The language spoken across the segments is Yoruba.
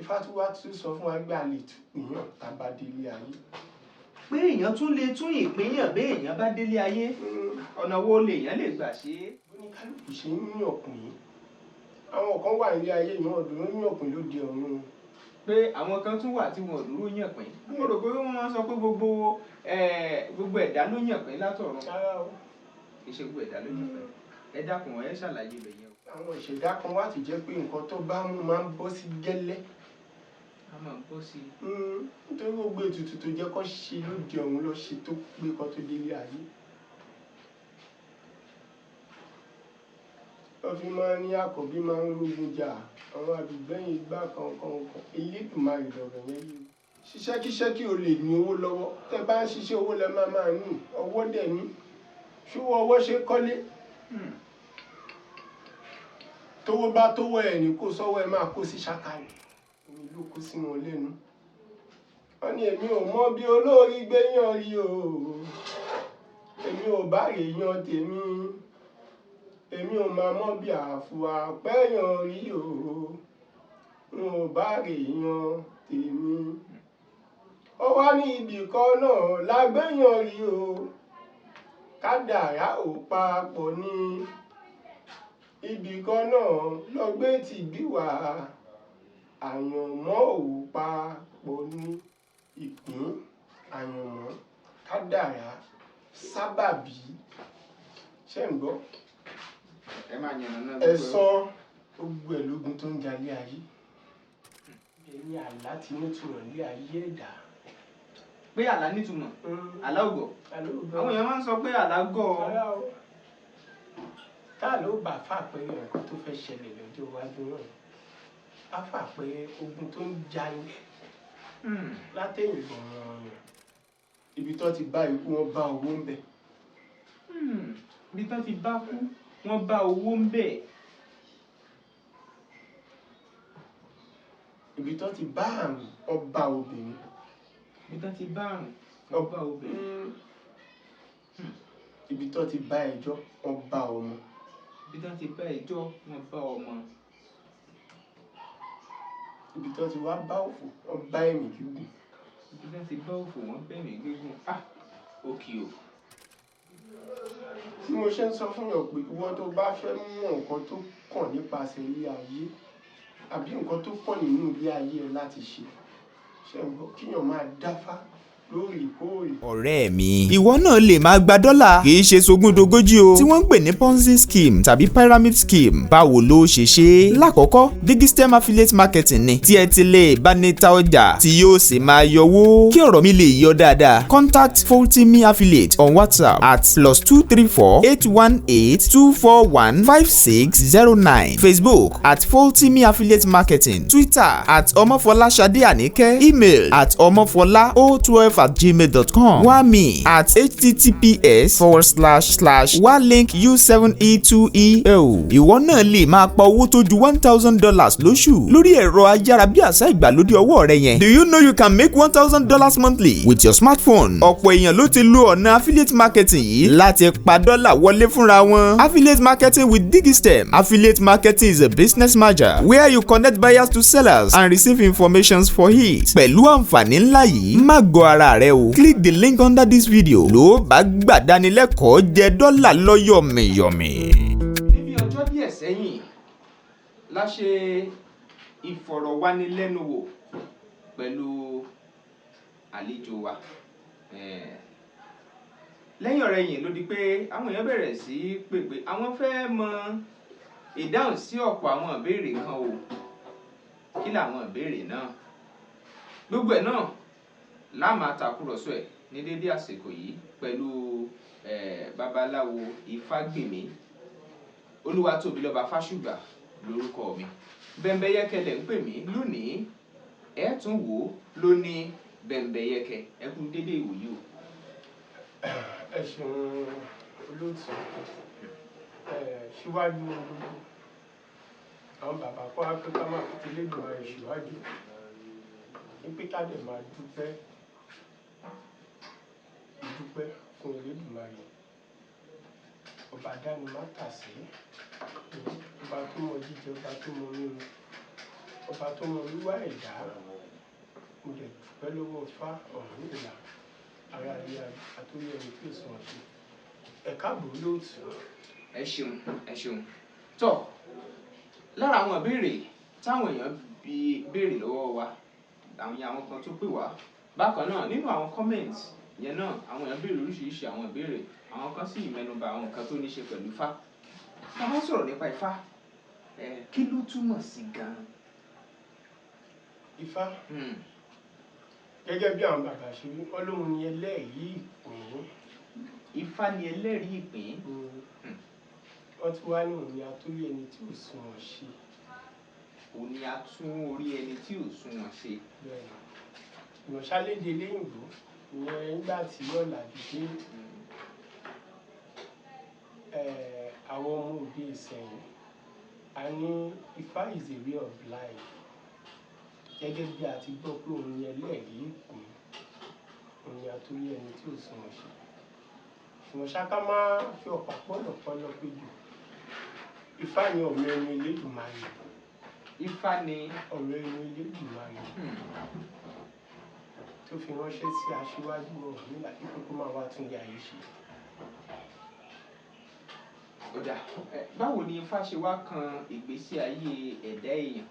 Ifá tún wá tún sọ fún wa pé a lè tún ìyàn tá a bá délé ayé. Pé èèyàn tún lè tún ìpín yàn bí èèyàn bá délé ayé, ọ̀nà wo lèèyàn lè gbà ṣe é? Oníkálukú ṣe ń yànkùn yìí, àwọn kan wà nílé ayé yìí, wọn dúró yànkùn lóde ọ̀run. Pé àwọn kan tún wà tí wọn ò dúró yànpín. Mo rò pé wọ́n máa ń sọ pé gbogbo ẹ̀dá ló yànpín látọ̀run. Rárá o. Kì í ṣe gbogbo ẹ̀dá ló yànpín. Ẹ dákun, ẹ ṣàlàyé ibẹ̀ yẹn o. Àwọn ìṣẹ̀dá kan wà tó jẹ́ pé nǹkan tó bá mú máa ń bọ́ sí gẹ́lẹ́. A máa ń bọ́ sí. Nítorí gbogbo ètùtù tó jẹ́ kó ṣe lóde ọ̀run lọ ṣe tó pé kó tó délé ayé. Wọ́n fi máa ń ní àkọ́bí máa ń rógun jà, àwọn àbígbẹ̀yìn igbá kankan kan, Elédùmarè lọ̀rọ̀ yẹn yìí. Ṣiṣẹ́kíṣẹ́ kí o lè ní owó lọ́wọ́, tẹ́ bá ń ṣiṣẹ́ owó lẹ máa máa ní, ọwọ́ dẹ̀ ní. Ṣówó ọwọ́ ṣe kọ́lé. Tówó bá tówó ẹ̀ ní kó sọ́wọ́ ẹ máa kó sí ṣáká ni. Omi ló kó sí wọn lẹ́nu. Wọ́n ní èmi ò mọ bí olórí gbé yàn rí o. Èmi ò bá rè yan tèmi. Èmi ò máa mọ bí àfùwà pẹ́yàn rí o. N ò bá rè yan tèmi. Ó wá ní ibì kan náà lágbéyàn rí o. Kádàrá ò papọ̀ ní. Ibì kan náà lọ gbé ti bí wá. Àyànmọ́ ò papọ̀ ní. Ìpín, àyànmọ́, kádàrá, sábàbí. Ṣé ń gbọ́? Ẹ máa yànnà náà. Ẹ̀san gbogbo ẹ̀ lógun tó ń jalè ayé. Ẹni àlá ti nítumọ̀ lé ayé ẹ̀dá. Pé àlá nítumọ̀? Àlá ò gọ̀. Àlá ò gọ̀. Àwọn èèyàn máa ń sọ pé àlá gọ̀. Rárá o. Tá ló bá fàpẹẹrẹ nǹkan tó fẹ́ ṣẹlẹ̀ lọ́jọ́ iwájú náà. Á fàpẹẹrẹ ogun tó ń jalè látẹ̀yìn gbọ̀ngàn. Ibi tó ti bá ikú wọn bá owó ń bẹ̀. Ibi tó ti bá kú wọ́n bá owó ń bẹ̀. Ibi tó ti bá àrùn wọ́n bá obìnrin. Ibi tó ti bá àrùn wọ́n bá obìnrin. Ibi tó ti bá ẹjọ́ wọ́n bá ọmọ. Ibi tó ti bá ẹjọ́ wọ́n bá ọmọ. Ibi tó ti wá bá òfò wọ́n bá ẹ̀mí gígùn. Ibi tó ti bá òfò wọ́n bá ẹ̀mí gígùn. Ah! Òkè o. Bí mo ṣe ń sọ fún yàn pé ìwọ tó bá fẹ́ mọ nǹkan tó kàn nípasẹ̀ ilé ayé àbí nǹkan tó kàn nínú ilé ayé ẹ láti ṣe, ṣe ń gbọ́ kíyàn máa dáfá lóòrèkóòrè. Ọ̀rẹ́ mi, ìwọ náà lè máa gba dọ́là, kì í ṣe sogúndogójì o, tí wọ́n ń pè ní Ponzi scheme tàbí pyramid scheme. Báwo ló ṣe ṣe é? Lákọ̀ọ́kọ́, Digistem affiliate marketing ni tí ẹ ti lè bá ní ta ọjà tí yóò sì máa yọwó. Kí ọ̀rọ̀ mi lè yọ dáadáa, contact Foltimi affiliate on WhatsApp at +234 818 241 5609, Facebook at Foltimi affiliate marketing, Twitter at Ọmọfọláṣadé Àníkẹ́, email at ọmọfọlá o12@gmail.com, wami at https://walink u7e2eo. Ìwọ náà lè máa pa owó tó ju $1,000 lóṣù lórí ẹ̀rọ ayárabíàṣá ìgbàlódé ọwọ́ rẹ yẹn. Do you know you can make $1,000 monthly with your smartphone? Ọ̀pọ̀ èèyàn ló ti lo ọ̀nà affiliate marketing yìí láti pa dọ́là wọlé fúnra wọn. Affiliate marketing with Digistem. Affiliate marketing is a business merger where you connect buyers to sellers and receive information for it. Pẹ̀lú àǹfààní ńlá yìí, má gọ ara rẹ o. Click the link under this video. Ló bá gbàdánilẹ́kọ̀ọ́ jẹ dọ́là lọ́yọ̀mìyọ̀mì. Níbi ọjọ́ díẹ̀ sẹ́yìn la ṣe ìfọ̀rọ̀wánilẹ́nuwò pẹ̀lú àlejò wa. Lẹ́yìn ọ̀rẹyìn ló di pé àwọn èèyàn bẹ̀rẹ̀ sí í pè pé àwọn fẹ́ mọ ìdáhùn sí ọ̀pọ̀ àwọn ìbéèrè kan o. Kí làwọn ìbéèrè náà? Gbogbo ẹ̀ náà la máa tàkúrọ̀sọ ẹ̀ ní dédé àsìkò yìí pẹ̀lú babaláwo Ifágbèmí. Olúwatóbilọ́ba Fásùgbà lórúkọ mi. Bẹ́ńbẹ́yẹ́kẹ́ lẹ̀ ń pè mí lónìí. Ẹ tún wò ó lóní Bẹ́ńbẹ́yẹ́kẹ́. Ẹ kú dédé ìwòyí o. Ẹ ṣeun olóòtú. Síwájú gbogbo àwọn bàbá kọ́ wa pé ká máa fi tẹlẹ́dùmarè síwájú, wípé ká dẹ̀ máa dúpẹ́ dúpẹ́ fún Elédùmarè, ọba dání má tàsé, ọba tó mọ jíjẹ, ọba tó mọ mímu. Ọba tó mọ wíwá ẹ̀dá. Mo dẹ̀ dúpẹ́ lọ́wọ́ Ifá Ọ̀rúnmìlà, ará ilé àtòrí ẹni tí ò sùn ọ̀sẹ̀. Ẹ káàbọ̀ lóòtú. Ẹ ṣeun, ẹ ṣeun. Tọ́, lára àwọn ìbéèrè táwọn èèyàn bi béèrè lọ́wọ́ wa, àwọn yẹn, àwọn kan tó pè wá bákan náà nínú àwọn comment yẹn náà, àwọn èèyàn béèrè oríṣiríṣi àwọn ìbéèrè, àwọn kan sì mẹ́nubà àwọn nǹkan tó ní ṣe pẹ̀lú Ifá. Tá a bá sọ̀rọ̀ nípa Ifá, kí ló túmọ̀ sí gan-an? Ifá, gẹ́gẹ́ bí àwọn bàbá ṣe wí, wọ́n lóun ni ẹlẹ́rìí ìpín. Ifá ni ẹlẹ́rìí ìpín. Wọ́n tún wá ní òun ni atórí ẹni tí ò sunwọ̀n ṣe. Òun ni a tún orí ẹni tí ò sunwọ̀n ṣe. Bẹ́ẹ̀ ni. Ìmọ̀ṣálédè léyìnbó ìyẹn nígbà tí ọ̀làjú dé, àwọn ọmọ òde ìsẹ̀yìn, a ní Ifá is a way of life. Gẹ́gẹ́ bí a ti gbọ́ pé òun ni ẹlẹ́rìí ìpín, òun ni atórí ẹni tí ò sunwọ̀n ṣe. Ṣùgbọ́n ṣá, ká máa fi ọ̀pá pọ̀lọ̀pọ̀lọ̀ péjọ. Ifá ni ọ̀rọ̀ ẹnu Elédùmarè. Ifá ni ọ̀rọ̀ ẹnu Elédùmarè tó fi ránṣẹ́ sí aṣíwájú Ọ̀rúnmìlà pé kó máa wá tún ilé ayé ṣe. Ó dáa. Báwo ni Ifá ṣe wá kan ìgbésí ayé ẹ̀dá èèyàn?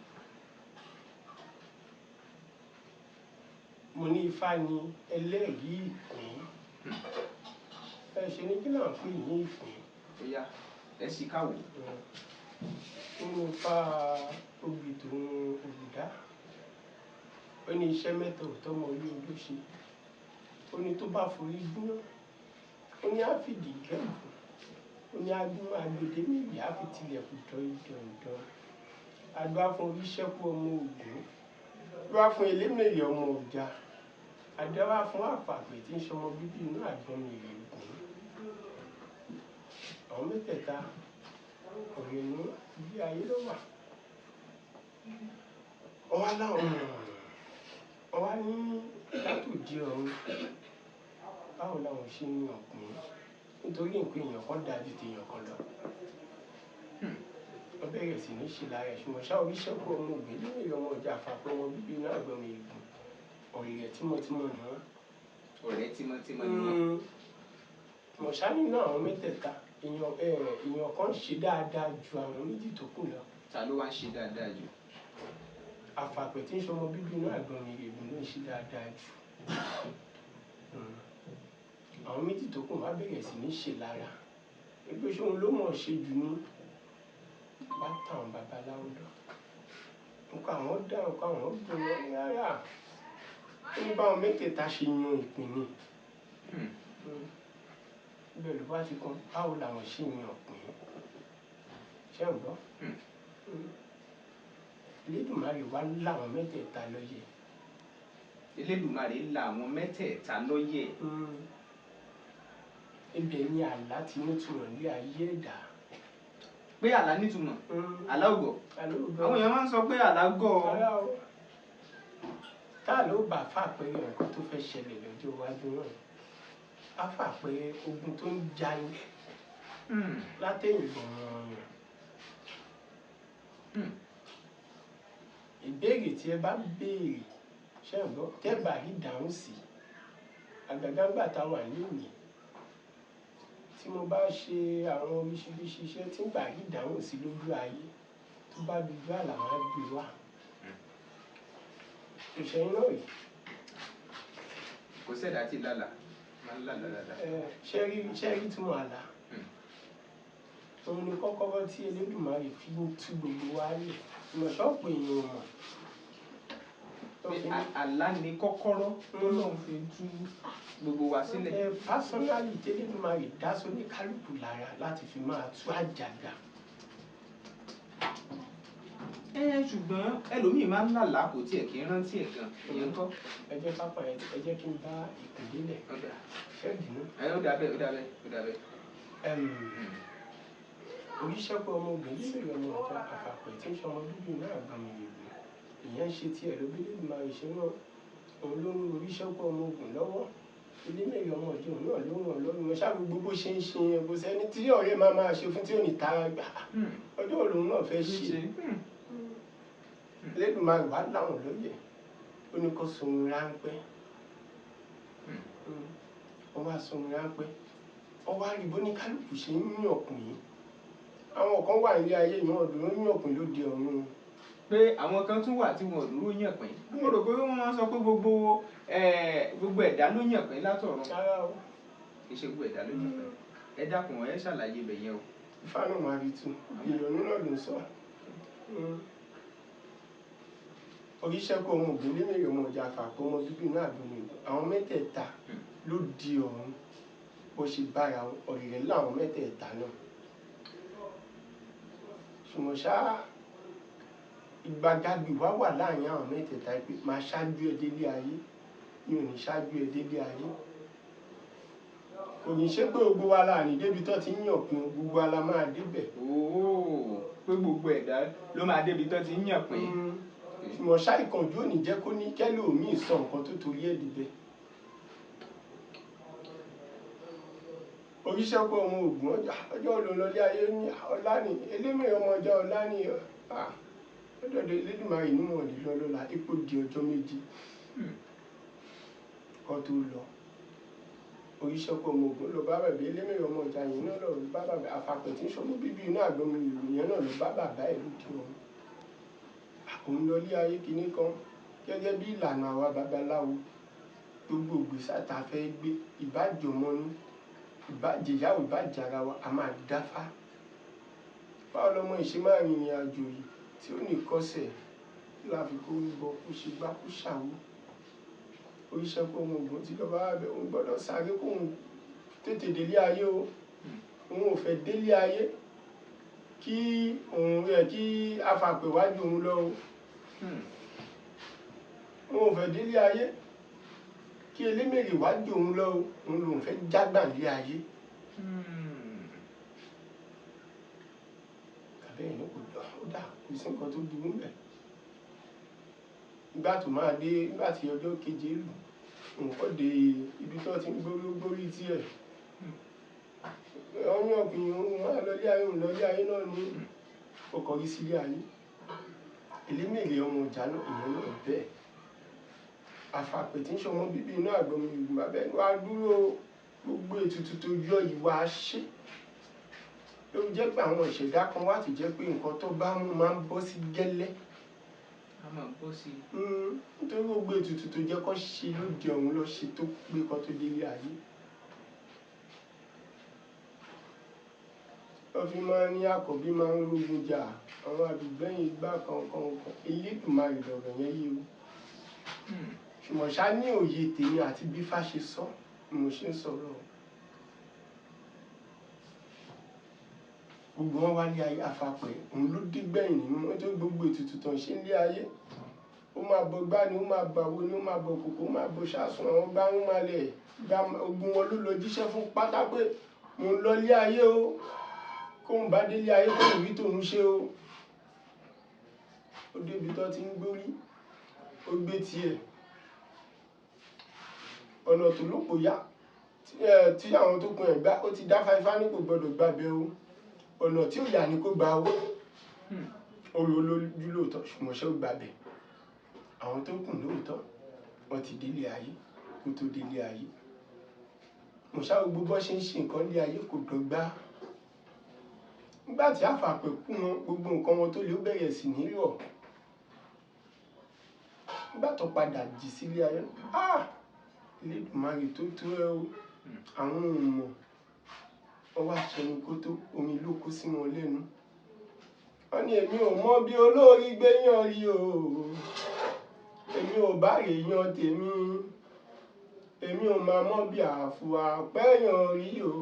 Mo ní Ifá ni ẹlẹ́rìí ìpín. Ẹ ṣe ní kí là ń pè ní ìpín? Ó yá, ẹ sì káwò. Nínú Ifá obì tòun òbùdá, ó ní iṣẹ́ mẹ́ta ò tọ́mọ orí odó ṣe. Ó ní tó bá forí gbóná, ó ní á fìdí gẹ́gùn, ó ní agún agbede méjì á fi tilẹ̀kùn dọ̀ndọ̀n. Adúá fún oríṣẹ́kú ọmọ Ògún, adúá fún elémèrè ọmọ Ọ̀jà, adúá fún àfàgbẹ̀ tí ń ṣọmọ bíbí inú àgbọn mèrè Ògún. Àwọn mẹ́tẹ̀ẹ̀ta ọ̀rẹ́ ní ilé ayé ló wà. Wọ́n wá láwọn, wọ́n wá ní látòdì ọ̀run, báwo làwọn ṣe ní ọ̀gbìn? Nítorí nǹkan èèyàn kan dáa ju tèèyàn kan lọ. Wọ́n bẹ̀rẹ̀ sí ní ṣe lára ẹ̀, ṣùgbọ́n ṣá, oríṣẹ́kú ọmọ Ògún, elémèrè ọmọ Ọ̀jà, àfàpẹ́ ọmọ bíbí inú àgbọn mèrè Ògún, ọ̀rẹ́ tímọ́tímọ́ ni wọ́n. Ọ̀rẹ́ tímọ́tímọ́ ni wọ́n. Mọ̀ṣá, nínú àwọn mẹ́tẹ̀ẹ̀ta, èèyàn kan ṣe dáadáa ju àwọn méjì tó kù lọ. Ta ló wá ń ṣe dáadáa jù? Àfàpẹ́ tí ń ṣọmọ bíbí inú àgbọn mèrè Ògún ló ń ṣe dáadáa jù. Àwọn méjì tó kù wá bẹ̀rẹ̀ sí ní ṣe lára ẹgbẹ́ ṣóun ló mọ̀ ṣe jù ní bá táwọn babaláwo lọ. Nǹkan àwọn dá, nǹkan àwọn gbé wọn ní rárá. Ó ní báwọn mẹ́tẹ̀ẹ̀ta ṣe yan ìpín ni. Ibẹ̀ ló bá ti kan báwo làwọn ṣe yan ìpín. Ṣé ń gbọ́? Elédùmarè wá láwọn mẹ́tẹ̀ẹ̀ta lóye. Elédùmarè la àwọn mẹ́tẹ̀ẹ̀ta lóye. Ibẹ̀ ni àlá ti nítumọ̀ ní ayé ẹ̀dá. Pé àlá nítumọ̀? Àlá ò gọ̀? Àlá ò gọ̀. Àwọn èèyàn máa ń sọ pé àlá gọ̀. Rárá o. Tá ló bá fàpẹẹrẹ nǹkan tó fẹ́ ṣẹlẹ̀ lọ́jọ́ iwájú náà, á fàpẹẹrẹ ogun tó ń jani látẹ̀yìn gbọ̀ngàn. Ìbéèrè tí ẹ bá béèrè, ṣé ń gbọ́, tẹ́ bá rí dáhùn sí, àgàgà ńgbà tá a wà léwe, tí mo bá ṣe àwọn oríṣiríṣi iṣẹ́ tí ń bá rí dáhùn sí lójú ayé, tó bá dojú àlá, wọn á gbé wá. Ìṣẹ́yìn náà rí. Kò sẹ́dá tí lálàá máa ń lálàá dáadáa. Ẹ ṣé rí túmọ̀ àlá? Òun ni kọ́kọ́rọ́ tí Elédùmarè fi ń tú gbogbo wa lẹ̀. Ìmọ̀ ṣọ́ọ̀pù èèyàn ò mọ̀. Tó Pé fi ń àlá ni kọ́kọ́rọ́ tó lóun fi tú gbogbo wa sílẹ̀. Ẹ personally tí Elédùmarè dá sóní kálukú lára láti fi máa tú àjàgà. Ẹ ṣùgbọ́n ẹlòmíì máa ń lálàá, kò tiẹ̀ kí ń rántí ẹ̀ gan, ìyẹn kọ́? Ẹ jẹ́ pápá, ẹ jẹ́ kí n bá ìpìlẹ̀. Ó dà. Ṣé ìdùnnú? Ẹ ó dà bẹ́ẹ̀, ó dà bẹ́ẹ̀, ó dà bẹ́ẹ̀. Oríṣẹ́pọ̀ ọmọ obìnrin lè ọmọ ọjà, àfàpẹ̀ tí ń ṣọmọ bíbí inú àgbọn mi ìlú. Ìyẹn ń ṣe tiẹ̀ ló bí Elédùmarè ṣe rán. Òun ló ń ru oríṣẹ́pọ̀ ọmọ ogun lọ́wọ́. Elémèrè ọmọ ìjọ náà ló ràn lọ́wọ́. Mo ṣáà gbogbo bó ṣe ń ṣe yẹn, kò sẹ́ni tí ọ̀rẹ́ máa máa ṣe fún tí ò ní tara gbà. Ọjọ́ òun náà fẹ́ ṣe. Elédùmarè wá láwọn lóye, ó ní kó sunrun ráńpẹ́. Wọ́n wá sunrun ráńpẹ́, wọ́n wá rí bó ní kálukú ṣe ń yànkùn yìí. Àwọn kan wà nílé ayé yìí, wọ́n dúró yànkùn lóde ọ̀run. Pé àwọn kan tún wà tí wọn ò dúró yàn pín. Mo rò pé wọ́n máa ń sọ pé gbogbo ẹ̀dá ló yàn pín látọ̀run. Rárá o. Kì í ṣe gbogbo ẹ̀dá ló yàn pín. Ẹ dákun, ẹ ṣàlàyé ibẹ̀ yẹn o. Ifá náà máa rí tu ìyọ̀nù náà ló ń sọ. Oríṣẹ́kọ̀ ọmọ ògùn lémèrè ọmọ ọjà àfàpọ̀ ọmọ bíbí inú àgbọ̀nrín àwọn mẹ́tẹ̀ẹ̀ta ló di ọ̀run bó ṣe bára wọn, ọ̀rẹ́rẹ́ láwọn mẹ́tẹ̀ẹ̀ta náà. Ṣùgbọ́n ṣá ìgbàgàgbì wá wà láàrin àwọn mẹ́tẹ̀ẹ̀ta pé máa ṣáájú ẹ délé ayé, mi ò ní ṣáájú ẹ délé ayé. Kò ní ṣe pé gbogbo wa láàrin débi tó ti ń yàn pín, gbogbo wa la máa débẹ̀. Ooo, pé gbogbo ẹ̀dá ló máa débi tó ti ń yàn pín. Ṣùgbọ́n ṣá ìkànjú ò ní jẹ́ kó ní kẹ́lòmíì sọ nǹkan tó torí ẹ̀ débẹ̀. Oríṣẹ́kọ̀ ọmọ ògùn ọjọ́ olólọ́lé ayé ní ọ̀la ni elémèrè ọmọ ọjà ọ̀la ni ọdọọdọ Elédùmarè ní wọn lè lọ lọ́la, ipò di ọjọ́ méje kan tó lọ. Oríṣẹ́kọ̀ ọmọ ògùn lọ bá bàbá elémèrè ọmọ ọjà yìí náà lọ bá bàbá àfàpẹ̀ tí ń ṣọmọ bíbí inú àgbọ̀nmi ìlú yẹn náà lọ bá bàbá ẹ̀ lóde ọ̀run. Òun lọ lé ayé kinní kan gẹ́gẹ́ bí ìlànà àwa babaláwo, gbogbo ìgbésẹ̀ tá a fẹ́ gbé ìbájọmọ́nú ìbájẹyàwó ìbájára wa a máa dáfá. Báwo lọmọ ìṣe máa rìnrìn àjò yìí tí ó ní kọsẹ̀ láfi kó rúbọ kó ṣe gbá kó ṣàwó. Oríṣẹ́kọ̀ ọmọ ògùn tí lọ́ba wà bẹ̀, òun gbọ́dọ̀ sáré kóun tètè délé ayé o. Òun ò fẹ́ délé ayé kí òun rẹ̀ kí afàpè wájú òun lọ o. Òun ò fẹ́ délé ayé kí elémèrè wájú òun lọ o. Òun lòun fẹ́ jágbà lé ayé. Àbẹ́ ẹ̀ ní kò dọ̀, ó dà, kò sí nǹkan tó burú ńbẹ̀. Nígbà tó máa dé, nígbà tí ọjọ́ keje lù, òun kọ́ dé ibi tó ti ń gbórí gbórí tiẹ̀. Ọyún ọ̀gbìn òun máa lọ lé ayé, òun lọ lé ayé náà ní ó kọrí sílé ayé. Elémèrè ọmọ ọjà náà, ìyẹn náà bẹ́ẹ̀. Àfàpè tí ń ṣọmọ bíbí inú àgbọ̀nmi Yorùbá bẹ́ẹ̀ wá dúró gbogbo ètùtù tó yọ ìwà ṣe. Ló jẹ́ pé àwọn ìṣẹ̀dá kan wà tó jẹ́ pé nǹkan tó bá mú máa ń bọ́ sí gẹ́lẹ́. A máa bọ́ sí. Nítorí gbogbo ètùtù tó jẹ́ kó ṣe lóde ọ̀run lọ ṣe tó pé kó tó délé ayé. Wọ́n fi máa ń ní àkọ́bí máa ń rógun jà àwọn àbígbẹ̀yìn igbá kankan kan. Elédùmarè lọ̀rọ̀ yẹn yé o. Ṣùgbọ́n ṣá ní òye tèmi àti bí Ifá ṣe sọ ni mo ṣe ń sọ̀rọ̀. Gbogbo wọn wá lé ayé afapẹ̀, òun ló dé gbẹ̀yìn nínú wọn tó gbogbo ètùtù tó ń ṣe lé ayé. Ó máa bọ gbá ni, ó máa bọ àwo ni, ó máa bọ kòkó, ó máa bọ ṣáàsùn, àwọn gbá ń máa lẹ̀ gba ogun wọn ló lọ jíṣẹ́ fún pátá pé mò ń lọ lé ayé o. Kóun bá délé ayé kóun rí tòun ṣe o. Ó débi tó ti ń gbórí, ó gbé tiẹ̀. Ọ̀nà tó lópo yá tí àwọn tó kun ẹ̀ gbá, ó ti dá fáifá ní kò gbọdọ̀ gbàbẹ́ o. Ọ̀nà tí ó yà ni kó gba o. Ó ro lójú lóòótọ́, ṣùgbọ́n ṣé ó gbàbẹ̀? Àwọn tó kù lóòótọ́, wọ́n ti délé ayé kó tó délé ayé. Mo ṣá gbogbo bó ṣe ń ṣe nǹkan lé ayé kò dọ́gba. Nígbà tí àfàpè kú wọn, gbogbo nǹkan wọn tó lé ó bẹ̀rẹ̀ sí ní rọ̀. Nígbà tó padà jí sílé ayé, ah! Elédùmarè tó tó ẹ o, àwọn ò mọ̀. Wọ́n wá ṣẹnu kó tó, omi ló kó sí wọn lẹ́nu. Wọ́n ní èmi ò mọ̀ bí olórí gbé yàn rí o. Èmi ò bá rè yan tèmi. Èmi ò máa mọ̀ bí àfùwà pẹ́ yàn rí o.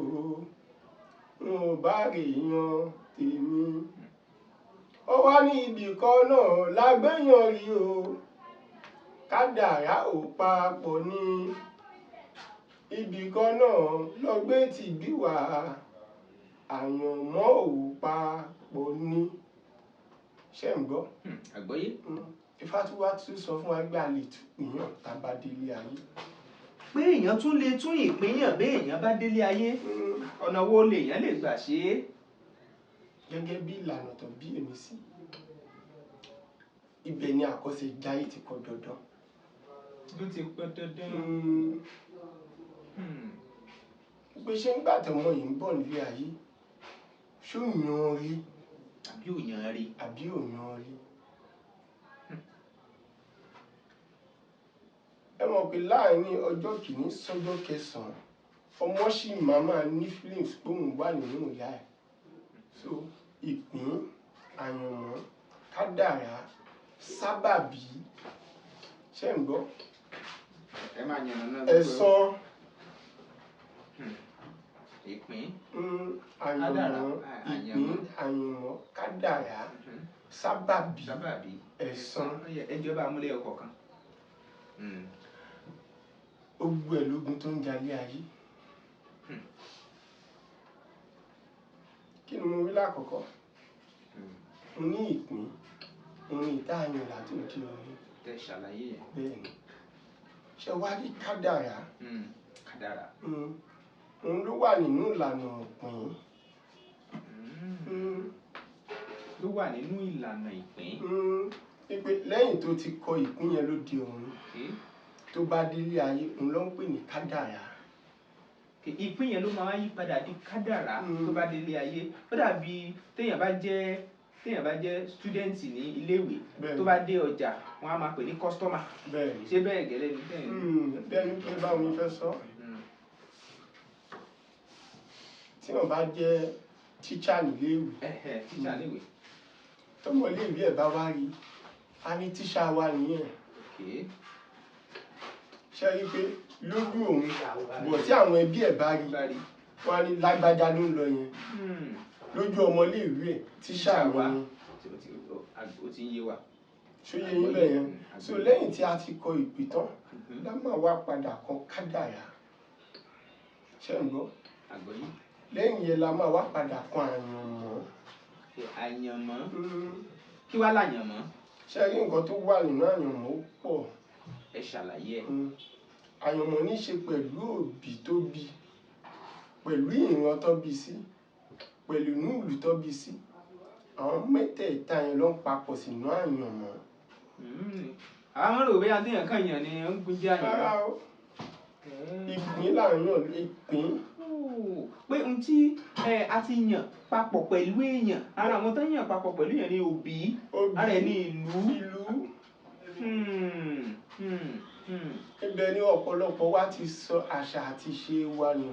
N ò bá rè yan tèmi. Ó wá ní ibì kan náà la gbé yàn rí o. Kádàrá ò papọ̀ ní. Ibì kan náà lọ gbé ti bí wá. Àyànmọ́ ò papọ̀ ní. Ṣé ń gbọ́? Àgbọ́yé. Ifá tún wá tún sọ fún wa pé a lè tún ìyàn tá a bá délé ayé. Pé èèyàn tún lè tún ìpínyàn bí èèyàn bá délé ayé. Ọ̀nà wo lèèyàn lè gbà ṣe é? Gẹ́gẹ́ bí ìlànà tó bí èmi sí. Ibẹ̀ ni àkọsẹ̀jayé ti kọ dandan. Ló ti pọn dandan. Pé ṣé ńgbà tọmọ yìí ń bọ̀ nílé ayé, ṣó yan rí àbí ò yan rí? Àbí ò yan rí? Ẹ mọ̀ pé láàárín ọjọ́ kìíní sọ́jọ́ kẹsàn-án, ọmọ sì máa ní feelings pé òun wà nínú ìyá ẹ̀. So ìpín, àyànmọ́, kádàrá, sábàbí, ṣé ń gbọ́? Ẹ máa yànnà náà. Ẹ̀san. Ìpín. Àyànmọ́, ìpín, àyànmọ́, kádàrá, sábàbí, ẹ̀san. Ẹ jọba amúlẹ̀ ọkọ̀ kan. Gbogbo ẹ̀ lógun tó ń jalé ayé. Kí ni mo wí lákọ̀ọ́kọ́? Mo ní ìpín, òun ìta àyàn látòdì ọ̀run. Tẹ ṣàlàyé yẹn. Bẹ́ẹ̀ ni. Ṣé wàá rí kádàrá? Kádàrá. Òun ló wà nínú ìlànà ìpín. Ló wà nínú ìlànà ìpín. Wípé lẹ́yìn tó ti kọ ìpín yẹn lóde ọ̀run, tó bá délé ayé, òun ló ń pè ní kádàrá. Ìpín yẹn ló máa yí padà di kádàrá tó bá délé ayé. Ó dàbí téèyàn bá jẹ́ stúdẹ̀ǹtì ní iléèwé, tó bá dé ọjà, wọ́n á máa pè ní kọ́sítọ́mà. Ṣé bẹ́ẹ̀ gẹ́lẹ́ ni bẹ́ẹ̀ ni? Bẹ́ẹ̀ ni pé báwo ni fẹ́ sọ. Tí wọ́n bá jẹ́ tíṣà níléèwé, tíṣà níléèwé, tọmọ iléèwé ẹ̀ bá wá rí, a ní tíṣà wa nìyẹn. Ṣé rí pé lójú òun, bọ̀ tí àwọn ẹbí ẹ̀ bá rí, wọ́n á ní lágbájá ló ń lọ yẹn. Lójú ọmọ iléèwé ẹ̀, tíṣà wa ni. Ó ti ń yé wa. Ṣó yé yín bẹ́ẹ̀ yẹn? So lẹ́yìn tí a ti kọ ìpín tán, la máa wá padà kọ kádàrá. Ṣé ń gbọ́? Lẹ́yìn yẹn la máa wá padà kọ àyànmọ́. Àyànmọ́? Kí wá láyànmọ́? Ṣé rí nǹkan tó wà nínú àyànmọ́ ó pọ̀. Ẹ ṣàlàyé ẹ̀. Àyànmọ́ ní í ṣe pẹ̀lú òbí tó bí, pẹ̀lú ìran tó bí sí, pẹ̀lú inú ìlú tó bí sí. Àwọn mẹ́tẹ̀ẹ̀ta yẹn ló ń papọ̀ sínú àyànmọ́. Àwọn rò bóyá téèyàn kàn yàn ni ó ń gún jẹ́ àyànmọ́. Rárá o, ìpín là ń yàn, ìpín. Pé ohun tí a ti yàn papọ̀ pẹ̀lú èèyàn, ara àwọn tó yàn papọ̀ pẹ̀lú èèyàn ni òbí, ara ẹ̀ ní ìlú. Ibẹ̀ ni ọ̀pọ̀lọpọ̀ wa ti sọ àṣà àti ìṣe wa nù.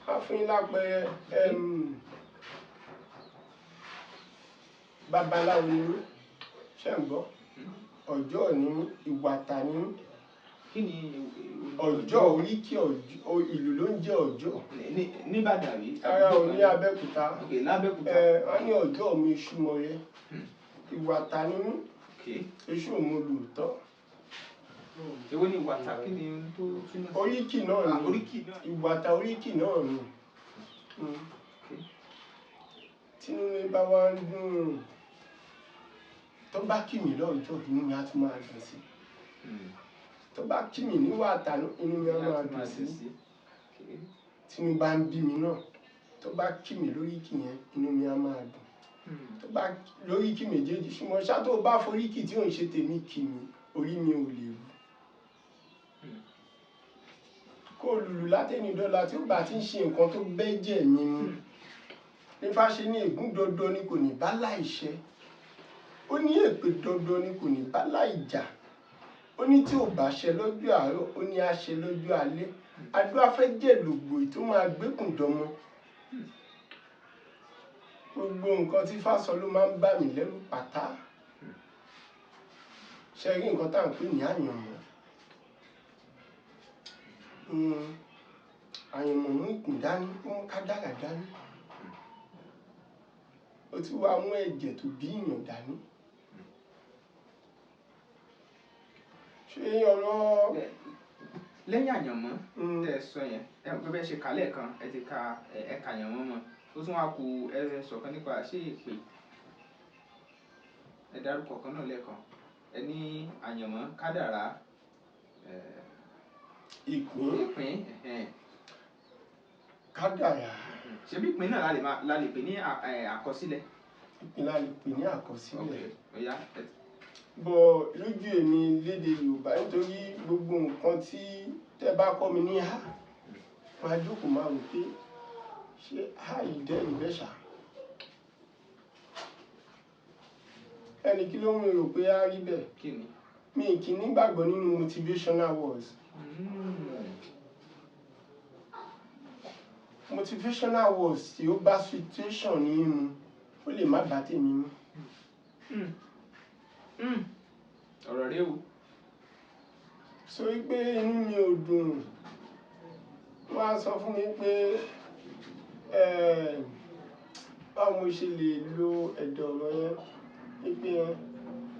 Wá fún yín lápẹẹrẹ, babaláwo ni mí, ṣé ń gbọ́? Ọjọ́ ni mí, ìwàtà ni mí. Kí ni ọjọ́? Oríkì ìlú ló ń jẹ́ ọjọ́. Níbàdàn rí? Ara ò ní Abẹ́òkúta. Lábẹ́òkúta. Wọ́n ní ọjọ́ mi iṣu mọ yẹ. Ìwàtà ni mí, iṣu òun olùtọ́. Èwo ni ìwàtà? Kí ni ohun tó túmọ̀ sí? Oríkì náà ni ìwàtà, oríkì náà ni. Tínú mi bá wá ń dùn, tó bá kì mí lọ́jọ́, inú mi á tún máa dùn sí. Tó bá kí mi níwà àtànú, inú mi á máa dùn sí. Tínú bá ń bí mi náà, tó bá kí mi lóríkì yẹn, inú mi á máa dùn. Tó bá lóríkì méjèèjì, ṣùgbọ́n ṣá tó bá foríkì tí ò ń ṣe tèmi kì mí, orí mi ò lè wú. Kó lùlù látẹ̀yìn dọ́là tí ó bá ti ń ṣe nǹkan tó bẹ́jẹ̀ mi mu. Nífà ṣe ní ègún dandan ni kò ní bá láìṣẹ. Ó ní èpè dandan ni kò ní bá láìjà. Ó ní tí ò bá ṣe lọ́jọ́ àárọ̀, ó ní á ṣe lọ́jọ́ alẹ́. Adúlá fẹ́ jẹ́ lògbò tó máa gbékùn dánmọ. Gbogbo nǹkan tí Ifá sọ ló máa ń bà mí lẹ́rù pátá. Ṣé rí nǹkan tá à ń pè ní àyànmọ́? Àyànmọ́ mú ìpín dání, ó mú kádàrá dání. Ó tún wá mú ẹ̀jẹ̀ tó bí èèyàn dání. Ṣé ọ̀rọ̀ lẹ́yìn àyànmọ́ tẹ́ ẹ sọ yẹn, ẹ mọ̀ pé bẹ́ẹ̀ ṣe kà lẹ́ẹ̀kan, ẹ ti ka ẹ̀ka àyànmọ́ mọ́, ó tún wá ku ẹ sọ̀kan nípa ṣé èpè. Ẹ dárúkọ kan náà lẹ́ẹ̀kan, ẹ ní àyànmọ́, kádàrá, ìpín, kádàrá. Ṣebí ìpín náà la lè pè ní àkọsílẹ̀? Ìpín la lè pè ní àkọsílẹ̀. Bọ̀ lójú èmi lédè Yorùbá, nítorí gbogbo nǹkan tí tẹ́ bá kọ́ mi ní a, máa jókòó máa rò pé ṣé a yìí dẹ́ ìbẹ́ṣà. Ẹnì kí ló ń rò pé a rí bẹ́ẹ̀? Kí ni? Mi kì í nígbàgbọ́ nínú motivational words. Motivational words tí ó bá situation ní mu, ó lè má bá tèmi mu. Ọ̀rọ̀ rẹ o. Sọ wípé inú mi ò dùn, wọ́n á sọ fún mi pé báwo mo ṣe lè lo ẹ̀dọ̀ ọ̀rọ̀ yẹn, wípé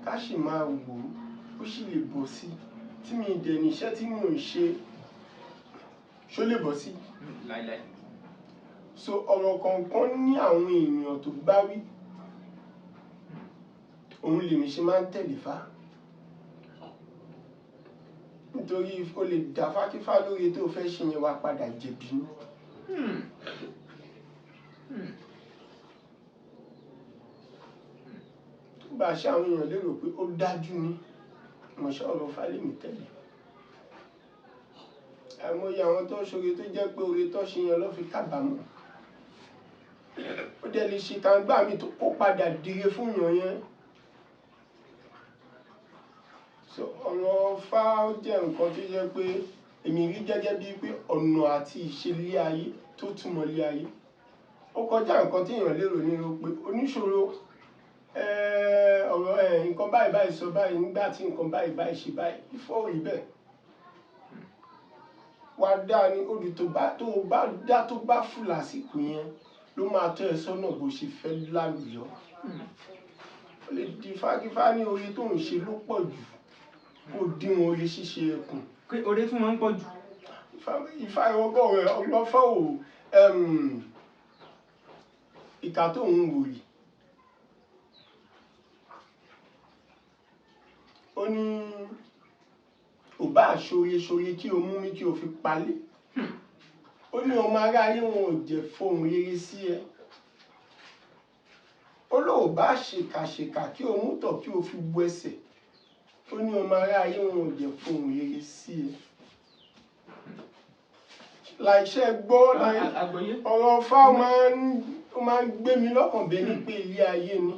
ká sì máa wò ó, ó sì lè bọ́ sí tí mi dẹ̀ níṣẹ́ tí mò ń ṣe, ṣó lè bọ́ sí. Láíláí. So ọ̀rọ̀ kọ̀ọ̀kan ní àwọn èèyàn tó bá wí, òun lèmi ṣe máa ń tẹ̀lé fá, nítorí o lè dá fákífá lórí tó fẹ́ ṣe yẹn, wá padà jẹ̀bi ní. Tó bá ṣe àwọn èèyàn lérò pé ó dájú ni mo ṣe ọ̀rọ̀ Fálẹ́mi tẹ̀lé. Àìmọye àwọn tó ń ṣoore tó jẹ́ pé oore tó ṣe yẹn ló fi kábàámọ̀. Ó dẹ̀ lè ṣe kàńgbà mi tó kó padà dire fún èèyàn yẹn. So ọ̀rọ̀ Ifá ó jẹ́ nǹkan tó jẹ́ pé èmi rí gẹ́gẹ́ bíi pé ọ̀nà àti ìṣe ilé ayé tó túmọ̀ ilé ayé. Ó kọjá nǹkan tí èèyàn lérò nínú pé oníṣòro, ọ̀rọ̀ nǹkan báyìí báyìí sọ báyìí nígbà tí nǹkan báyìí báyìí ṣe báyìí. Ifá ò rí bẹ́ẹ̀. Wá dá ní odù tó bá tó bá dá tó bá fù lásìkò yẹn ló máa tọ́ ẹ sọ́nà bó ṣe fẹ́ lálùyọ. Ó lè di fákífá ní oore tó ń ṣe ló pọ̀ jù, kó dín oore ṣíṣe ẹkùn. Pé oore tún máa ń pọ̀ jù. Ifá ìwọ́gọ̀ rẹ̀ ọlọ́fọ́ ò ìka tó ń wò yìí. Ó ní ò bá ṣoore ṣoore kí o mú mi kí o fi palẹ̀. Ó ní ọmọ aráyé wọn ò jẹ́ fohùn rere sí ẹ. Ó lóò bá ṣèkà ṣèkà kí o mú tọ̀ kí o fi bu ẹsẹ̀. Ó ní ọmọ aráyé wọn ò jẹ́ fohùn rere sí ẹ. Láìṣẹ́ gbọ́ láì Àgbọ́yé. ọ̀rọ̀ Ifá ó máa ń gbé mi lọ́kàn bẹ́ẹ̀ ni pé ilé ayé ni.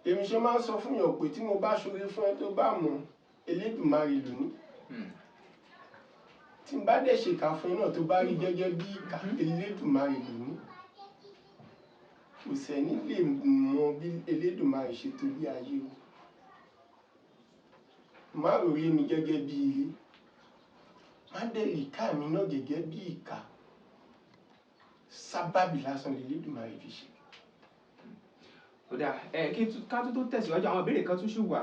Èmi ṣe máa ń sọ fún èèyàn pé tí mo bá ṣoore fún ẹ tó bá mọ̀, Elédùmarè lóní. Tí n bá dẹ̀ ṣèkà fún ẹ náà tó bá rí gẹ́gẹ́ bí ìkà, Elédùmarè lóní. Kò sẹ́ni lè mọ bí Elédùmarè ṣe tó ilé ayé o. Má rò rí mi gẹ́gẹ́ bí ilé. Má dẹ̀ rí ìka mi náà gẹ́gẹ́ bí ìkà. Sábàbí lásán l'Elédùmarè fi ṣe. Ó dáa, kí ká tó tẹ̀síwájú, àwọn ìbéèrè kan tún ṣì wà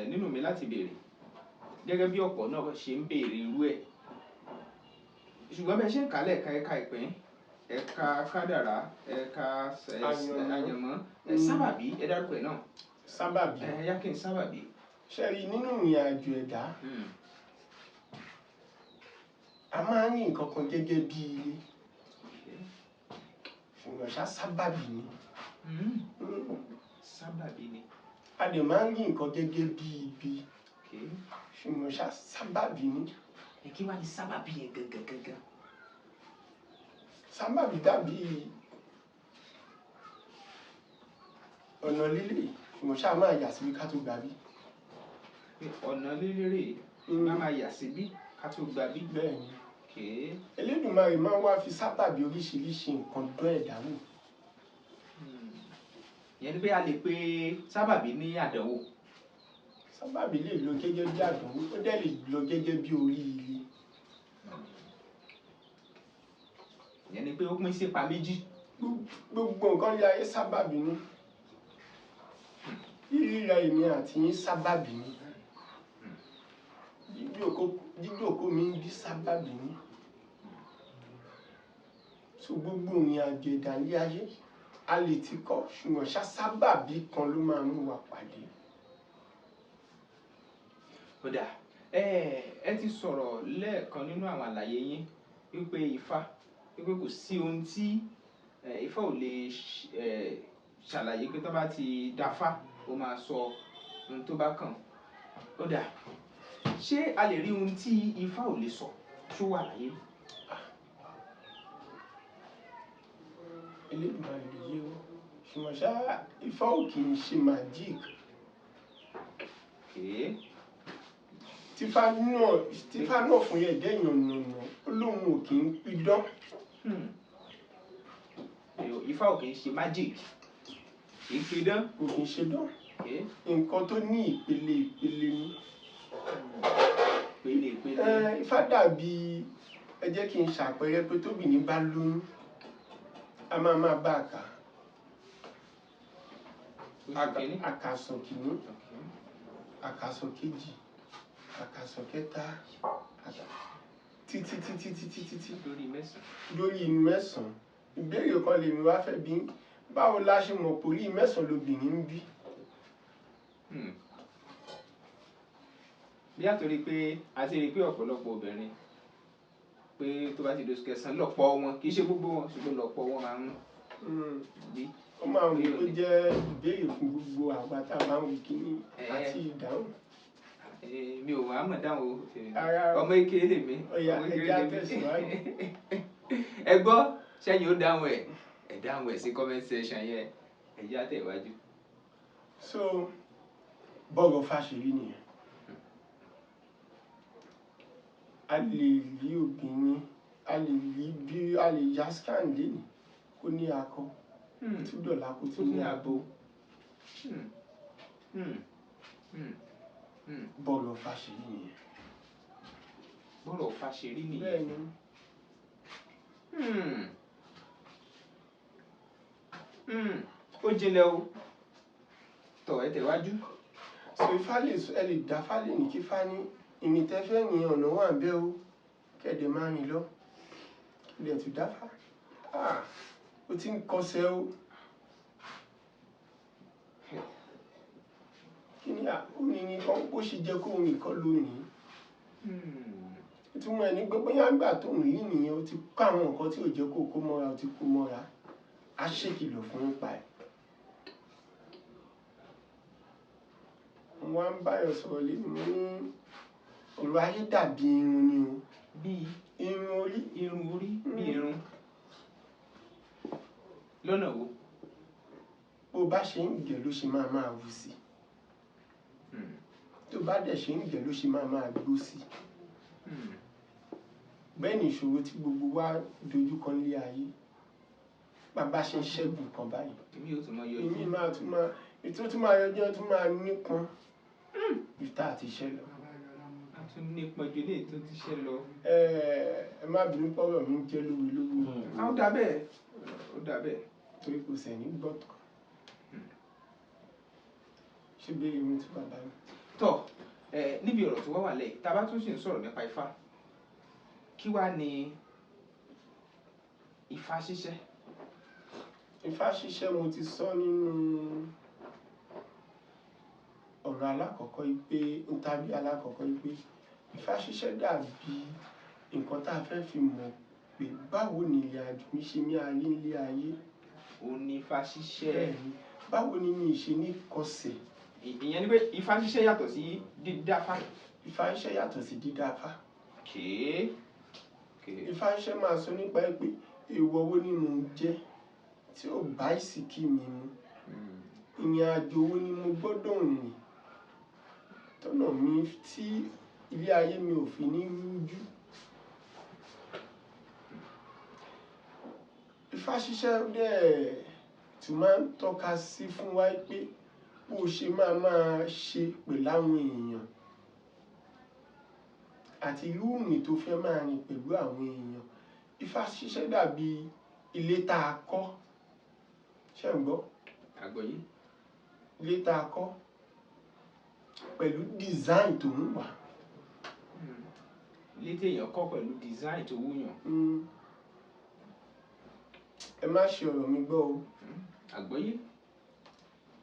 nínú mi láti béèrè gẹ́gẹ́ bí ọ̀pọ̀ náà ṣe ń béèrè irú ẹ̀. Ṣùgbọ́n bẹ́ẹ̀ ṣe ń kà lẹ́ẹ̀ka, ẹ̀ka ìpín, ẹ̀ka kádàrá, ẹ̀ka Àyànmọ́. àyànmọ́, sábàbí, ẹ dárúkọ ẹ̀ náà. Sábàbí. Ẹ yá kí n sábàbí. Ṣé rí nínú ìrìn àjò ẹ̀dá, a máa ń rí nǹkan kan gẹ́gẹ́ bí ilé. Ṣùgbọ́n ṣá sábàbí ni. Sábàbí ni. A dẹ̀ máa ń rí nǹkan gẹ́gẹ́ bí ibi. Ṣùgbọ́n ṣá sábàbí ni. Ẹ kí wá ní sábàbí yẹn gangan gangan? Sábàbí dàbí ọ̀nà líle, ṣùgbọ́n ṣá máa yà síbi ká tó gbà bí. Pé ọ̀nà líle rèé, má máa yà síbí ká tó gbà bí. Bẹ́ẹ̀ ni. Elédùmarè máa ń wá fi sábàbí oríṣiríṣi nǹkan dán ẹ̀dá wò. Ìyẹn ni pé a lè pe sábàbí ní àdánwò. Sábàbí lè lọ gẹ́gẹ́ bí àdánwò, ó dẹ̀ lè lọ gẹ́gẹ́ bí oríire. Ìyẹn ni pé ó pín sípa méjì. Gbogbo nǹkan ní ayé sábàbí ni. Ríra èmi àti yín sábàbí ni. Jíjókòó mi ń bí sábàbí ni. So gbogbo ìrìn àjò ẹ̀dá ní ayé, a lè ti kọ́, ṣùgbọ́n ṣá sábàbí kan ló máa mú wa pàdé. Ó dáa, ẹ ti sọ̀rọ̀ lẹ́ẹ̀kan nínú àwọn àlàyé yín wípé Ifá, wípé kò sí ohun tí Ifá ò lè ṣàlàyé pé tó bá ti dáfá, ó máa sọ Ohun tó bá kàn ó dà. Ṣé a lè rí ohun tí Ifá ò lè sọ tó wà láyé? Elédùmarè ló yé o, ṣùgbọ́n ṣá Ifá ò kì í ṣe magic. Okay. Tífá náà fún yẹn jẹ́ ìyànnànà, ó lóun ò kì í pidán. Ifá ò kì í ṣe magic, kì í pidán. Kò kì í ṣe dán. Nǹkan tó ní ìpele ìpele ni. Ìpele ìpele. Ifá dàbí, ẹ jẹ́ kí n ṣàpẹẹrẹ pé tóbìnrin bá lóyún, a máa máa bá a kà. Àkàsọ̀ kìíní, àkàsọ̀ kejì, àkàsọ̀ kẹta, títí títí títí títí lórí mẹ́sàn-án. Ìbéèrè kan lèmi wá fẹ́ bí, báwo la ṣe mọ̀ pé orí mẹ́sàn-án lobìnrin ń bí? Bí a torí pé a ti rí i pé ọ̀pọ̀lọpọ̀ obìnrin pé tó bá ti di oṣù kẹsàn-án lọ́pọ̀ wọn, kì í ṣe gbogbo wọn, ṣùgbọ́n lọ́pọ̀ wọn máa ń bí. Ó máa ń wí pé jẹ́ ìbéèrè fún gbogbo àwa tá a máa ń wí kíní àti ìdáhùn. Mi ò wá mọ̀ dáhùn o, ọmọ eke lèmi. Ẹ gbọ́, ṣẹ́yìn ó dáhùn ẹ̀, ẹ dáhùn ẹ̀ sí comment section yẹn, ẹ jẹ́ àtẹ̀wájú. So bọ́ọ̀rọ̀ fàṣírí nìyẹn. A lè rí obìnrin, a lè rí bí a lè ya scan lénìí kó ní akọ, tún dọ̀la kó tún ní abo. Bọ́ọ̀rọ̀ fàṣírí nìyẹn. Bọ́ọ̀rọ̀ fàṣírí nìyẹn. Bẹ́ẹ̀ ni. Ó jinlẹ̀ o, tọ̀ ẹ tẹ̀wájú. So Ifá lè ẹ lè dá Ifá lè ní kí Ifá ní ìrìn tẹ́fẹ́ ní ọ̀nà wà bẹ́ẹ̀ o, kẹ̀dẹ̀ máa rìn lọ, kẹ̀dẹ̀ tún dáfá. Ó ti ń kọsẹ̀ o. Kí ni ó ní ní kan bó ṣe jẹ́ kó rìn kọ́ lónìí? Ìtumọ̀ ẹ̀ ní pé bóyá ìgbà tó ń rìn nìyẹn, ó ti kó àwọn nǹkan tí ò jẹ́ kó kó mọ́ra, ó ti kó mọ́ra. Á ṣèkìlọ̀ fún nípa ẹ̀. Mo wá ń báyọ̀ sọ̀rọ̀ lẹ́nu, mo ní ọ̀rọ̀ ayé dàbí irun ni o. Bí irun orí. Irun orí bí irun. Lọ́nà wo? Bó bá ṣe ń gẹ̀ ló ṣe máa máa wù sí. Tó bá dẹ̀ ṣe ń gẹ̀ ló ṣe máa máa gbó sí. Bẹ́ẹ̀ ni ìṣòro tí gbogbo wa dojúkọ nílé ayé. Bàbá ṣe ń ṣẹ́gun kan báyìí. Èmi yóò tún máa yọjú. Èmi máa tún máa, ètò tún máa yọjú, tún máa nípọn. Ìta àti iṣẹ́ lọ. A tún nípọn ju eléyìí tó ti ṣe lọ. Ẹ má bínú pọ́rọ̀ mi ń jẹ́ lówe lówe. Ó dà bẹ́ẹ̀, ó dà bẹ́ẹ̀. Torí kò sẹ̀ ní gbọ́tàn. Ṣé béèrè mi tún bàbá mi? Tọ́ ẹ níbi ọ̀rọ̀ tó wá wà lẹ́yìn, tá a bá tún sì ń sọ̀rọ̀ nípa Ifá, kí wá ni Ifá ṣíṣẹ́? Ifá ṣíṣẹ́ mo ti sọ nínú ọ̀rọ̀ alákọ̀ọ́kọ́ yìí pé, ntàbí alákọ̀ọ́kọ́ yìí pé Ifá ṣíṣẹ́ dàbí nǹkan tá a fẹ́ fi mọ̀ pé báwo ni ìrìn àjò mi ṣe ní ayé nílé ayé. Ó ní Ifá ṣíṣẹ́. Bẹ́ẹ̀ni, báwo ni mi ṣe ní kọsẹ̀. Ìyẹn ni pé Ifá ṣíṣẹ́ yàtọ̀ sí dídáfá. Ifá ṣíṣẹ́ yàtọ̀ sí dídáfá. Okay. Ifá ṣíṣẹ́ máa sọ nípa ẹ pé èèwọ̀ wo ni mò ń jẹ tí ò bá ìsìnkí mi mu. Ìrìn àjò wo ni mo gbọ́dọ̀ rìn tọ́nà mi tí ilé ayé mi ò fi ní rújú. Ifá ṣíṣẹ́ dẹ̀ tún máa ń tọ́ka sí fún wa pé bó ṣe máa máa ṣe pẹ̀lú àwọn èèyàn àti irú ìrìn tó fẹ́ máa rìn pẹ̀lú àwọn èèyàn. Ifá ṣíṣẹ́ dàbí ilé tá a kọ́. Ṣé ń gbọ́? Àgbọ̀yé. Ilé tá a kọ́ pẹ̀lú design tó ń wà. Ilé tí èèyàn kọ́ pẹ̀lú design tó wúyàn. Ẹ má ṣe ọ̀rọ̀ mi gbọ́ o. Àgbọ́yé.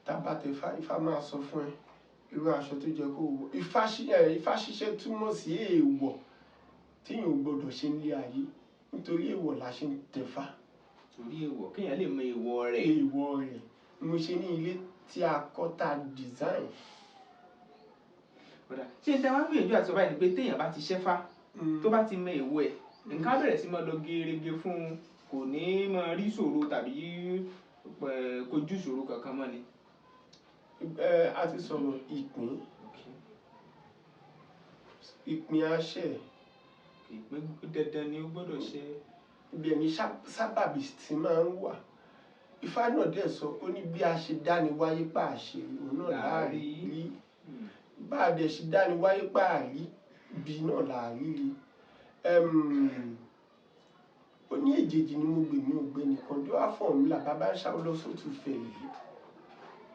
Tábà tẹ Ifá, Ifá máa sọ fún ẹ irú aṣọ tó jẹ kó wọ̀. Ifá ṣíṣẹ́ túmọ̀ sí èèwọ̀ téèyàn ò gbọdọ̀ ṣe nílé ayé, nítorí èèwọ̀ la ṣe ń tẹ̀fá. Torí èèwọ̀, kéèyàn lè mọ èèwọ̀ rẹ̀. Èèwọ̀ rẹ̀. Mo ṣe ní ilé tí a kọ́ tá a design. Kódà ṣé n ta wá gbìyànjú àti sọ báyìí ni pé téèyàn bá ti ṣẹ́fá, tó bá ti mọ èèwọ̀ ẹ̀, nǹkan á bẹ̀rẹ̀ sí máa lọ gerege fún un, kò ní máa rí ìṣòro tàbí kojú ìṣòro kankan mọ́ ni. Ẹ a ti sọ̀rọ̀ ìpín, ìpín àṣẹ. Ìpín dandan ni ó gbọ́dọ̀ ṣe. Ibi ẹ̀mí sábàbí tí máa ń wà. Ifá náà dẹ̀ sọ, ó ní bí a ṣe dáni wáyé pa àṣẹ òun náà láàrí rí, bá a dẹ̀ ṣe dáni wáyé pa àrí bí náà láàrí rí. Ó ní èjèèjì ni mo gbè mí ò gbé nìkan dó àfọ̀ mi là bàbá ń ṣáwó lọ sótù fẹ̀ yìí,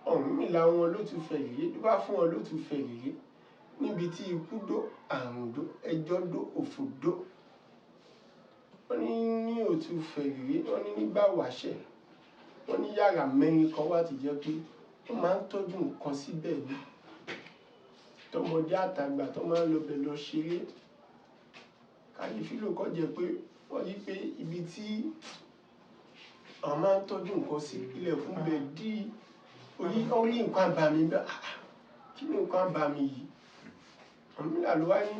ọ̀hún mi làwọn ló tún fẹ̀ yìí ló bá fún ọ ló tún fẹ̀ yìí, níbi tí ikú dó, àrùn dó, ẹjọ́ dó, òfò dó. Wọ́n ní ní òtún fẹ̀ yìí, wọ́n ní nígbà wáṣẹ̀, wọ́n ní yàrá mẹ́rin kan wá ti jẹ́ pé wọ́n máa ń tọ́jú nǹkan síbẹ̀ ni, tọmọdé àtàgbà tó máa ń lọ bẹ̀ lọ ṣeré. Kàyéfì ló kọ́ jẹ́ pé wọ́n rí pé ibi tí àwọn máa ń tọ́jú nǹkan sí ilẹ̀kùn bẹ̀ dí orí, wọ́n rí nǹkan àbàmì bẹ́ẹ̀. Kí ni nǹkan àbàmì yìí? Ọ̀rúnmìlà ló wá ní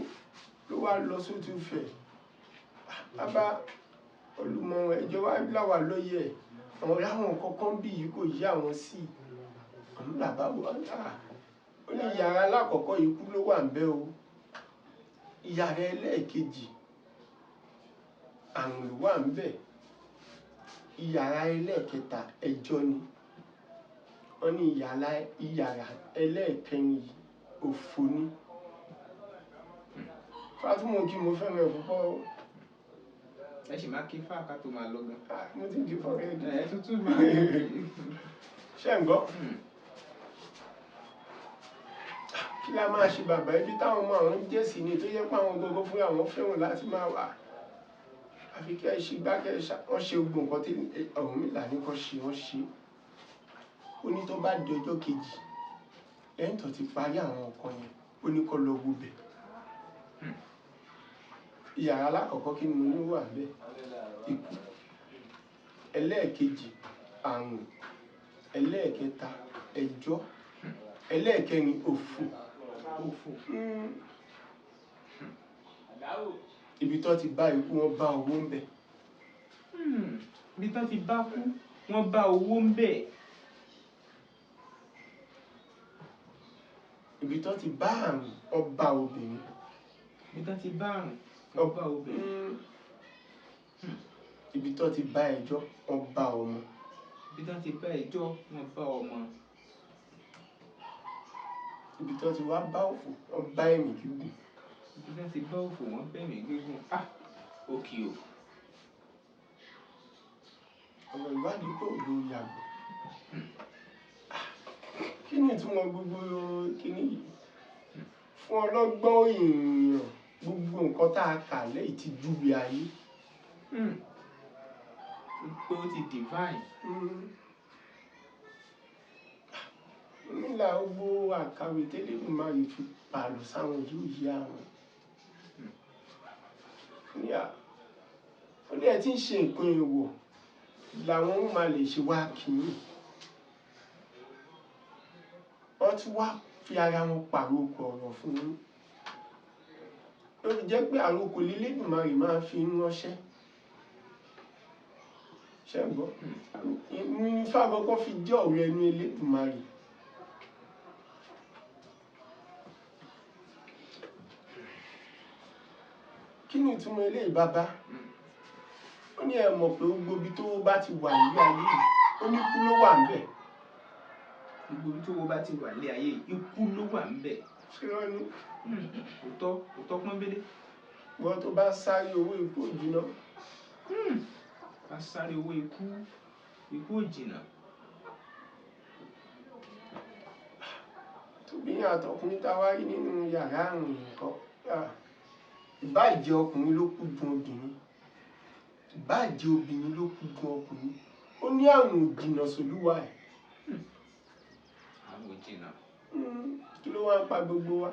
ló wá lọ sótú fẹ̀. Bàbá olùmọ̀ ẹjọ́ wa láwà lóye ẹ̀, àwọn láwọn kankan bí yìí kò yí àwọn sí. Ọ̀rúnmìlà bá wà ó ní yàrá alákọ̀ọ́kọ́ ikú ló wà ńbẹ̀ o, yàrá ẹlẹ́ẹ̀kejì àrùn ló wà ńbẹ̀, yàrá ẹlẹ́ẹ̀kẹta ẹjọ́ ni, wọ́n ní yàrá ẹlẹ́ẹ̀kẹrin yìí òfò ni. Fátúmọ̀ kí mo fẹ́ràn ẹ̀ púpọ̀ o. Ẹ sì máa kí fáà ká tó máa lọ gan. Mo ti di fọ́ọ̀rẹ́ ẹ̀. Ẹ tuntun máa kí. Ṣé ń gbọ́? Kí la máa ṣe bàbá, ibi táwọn ọmọ àwọn ń jẹ́ sí ni tó yẹ pé àwọn gbogbo fúnra àwọn fẹ́ràn láti máa wà. Àfi kí ẹ ṣe gbá kẹ́ ẹ ṣá, wọ́n ṣe gbogbo nǹkan tí Ọ̀rúnmìlà ní kó ṣe, wọ́n ṣe. Ó ní tó bá di ọjọ́ kejì, lẹ́yìn tó ti parí àwọn nǹkan yẹn, ó ní kó lọ wo bẹ̀. Ìyàrá alákọ̀ọ́kọ́ kí ni mo ní wà ńbẹ̀? Ikú. Ẹlẹ́ẹ̀kejì, àrùn. Ẹlẹ́ẹ̀kẹta, ẹjọ́. Ẹlẹ́ẹ̀kẹrin, òfò. Òfò. Ibi tó ti bá ikú, wọ́n bá owó ńbẹ̀. Ibi tó ti bá kú, wọ́n bá owó ńbẹ̀. Ibi tó ti bá àrùn, wọ́n bá obìnrin. Ibi tó ti bá àrùn, wọ́n bá obìnrin. Ibi tó ti bá ẹjọ́, wọ́n bá ọmọ. Ibi tó ti bá ẹjọ́, wọ́n bá ọmọ. Ibi tó ti wá bá òfò, wọ́n bá ẹ̀mí gígùn. Ibi tó ti bá òfò, wọ́n bá ẹ̀mí gígùn. Òkè o. Ọ̀rọ̀ ìwádìí kò lo yàgò. Kí ni ìtumọ̀ gbogbo kíní yìí? Fún ọlọ́gbọ́n èèyàn, gbogbo nǹkan tá a kà lẹ́yìn ti júwe ayé. Pé ó ti divine. Nílà gbogbo àkàwé tẹ́lẹ̀dùmarè fi pààlọ́ sáwọn yóò yí àwọn. Ó ní ẹ ti ń ṣe nǹkan èèwọ̀ làwọn ó máa lè ṣe wá kìíní. Wọ́n tún wá fi ara wọn pàrokò ọ̀rọ̀ fún yín. Ó fi jẹ́ pé àrokò l'Elédùmarè máa fi ń ránṣẹ́. Ṣé ń gbọ́? Ifá kọ́kọ́ fi jẹ́ ọ̀rọ̀ ẹnu Elédùmarè. Kí ni ìtumọ̀ eléyìí bàbá? Ó ní ẹ mọ̀ pé gbogbo ibi tó bá ti wà nílé ayé yìí, ó ní ikú ló wà ńbẹ̀. Gbogbo ibi tó bá ti wà nílé ayé yìí, ikú ló wà ńbẹ̀. Ṣé wọ́n ní? Òótọ́, òótọ́ pọ́nbélé. Wọ́n tó bá sáré owó ikú ò jìnnà. Bá sáré owó ikú, ikú ò jìnnà. Tóbi ní àtọkùnrin tá a wá rí nínú yàrá àrùn nǹkan. Ìbáà jẹ́ ọkùnrin ló kú gun obìnrin, ìbáà jẹ́ obìnrin ló kú gun ọkùnrin, ó ní àrùn òjìnà sólúwa ẹ̀. Àrùn òjìnà. Kí ló wá ń pa gbogbo wa?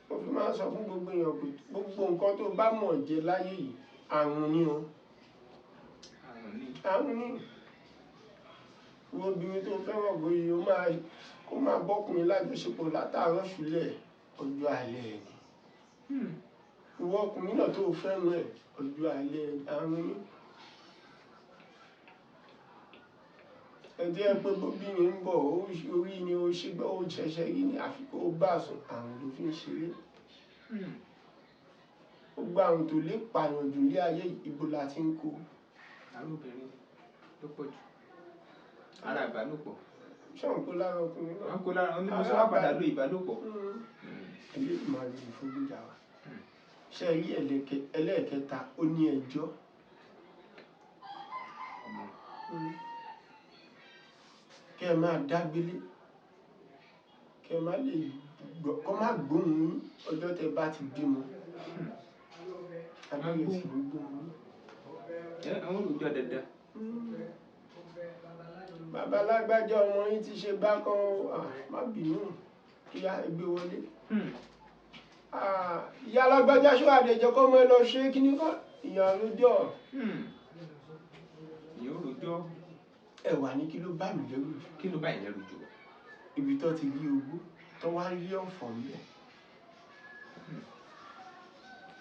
Mo fi máa ń sọ fún gbogbo èèyàn pé gbogbo nǹkan tó bá mọ̀ jẹ láyé yìí, àrùn ni o. Àrùn ni. Àrùn ni. Wo obìnrin tó fẹ́ràn bóyá o máa Kó máa bọ́kùnrin lájọṣepọ̀ látàárọ̀ ṣúlẹ̀, ọjọ́ alẹ́ ẹ̀ ni. Ìwọ ọkùnrin náà tó fẹ́ràn ẹ̀, ọjọ́ alẹ́ àrùn ní. Ẹjẹ́ pé bóbìnrin ń bọ̀, orí ni ó ṣe gbọ́, ó ṣẹ̀ṣẹ̀ rí ni, àfi kó bá sùn, àrùn ló fi ń ṣeré. Gbogbo àrùn tó lè pààyàn jù ní ayé, ibo la ti ń kó? Ara obìnrin ló pọ̀ jù, ara ìbálòpọ̀. Ṣé òun kó lára ọkùnrin náà? Wọn kó lára wọn ní mo sọ wá padà lo ìbálòpọ̀. Elédùmarè ló fojú jà wá. Ṣe rí ẹlẹ́ẹ̀kẹta, ó ní ẹjọ́. Kẹ́ ẹ máa dágbélé, kẹ́ ẹ má lè gbọ́, kọ́ má gbóhùn yín ọjọ́ tẹ́ bá ti bímọ. Abẹ́rẹ́ sì ń gbóhùn yín. Ẹ àwọn olùjọ dandan. Bàbá alágbájá, ọmọ yín ti ṣe bákan o. Má bínú, ìyá ẹgbẹ́ wọlé. Ìyá alágbájá, ṣó àdẹjọ kọ́ mọ́ ẹ lọ ṣe kíní kọ́ ìyá lójọ́. Ìyẹn olùjọ. Ẹ wà ní kí ló bá mi lẹ́rù jù? Kí ló bá yín lẹ́rù jù? Ibi tó ti rí owó tó wá rí ọ̀fọ̀ ńbẹ̀.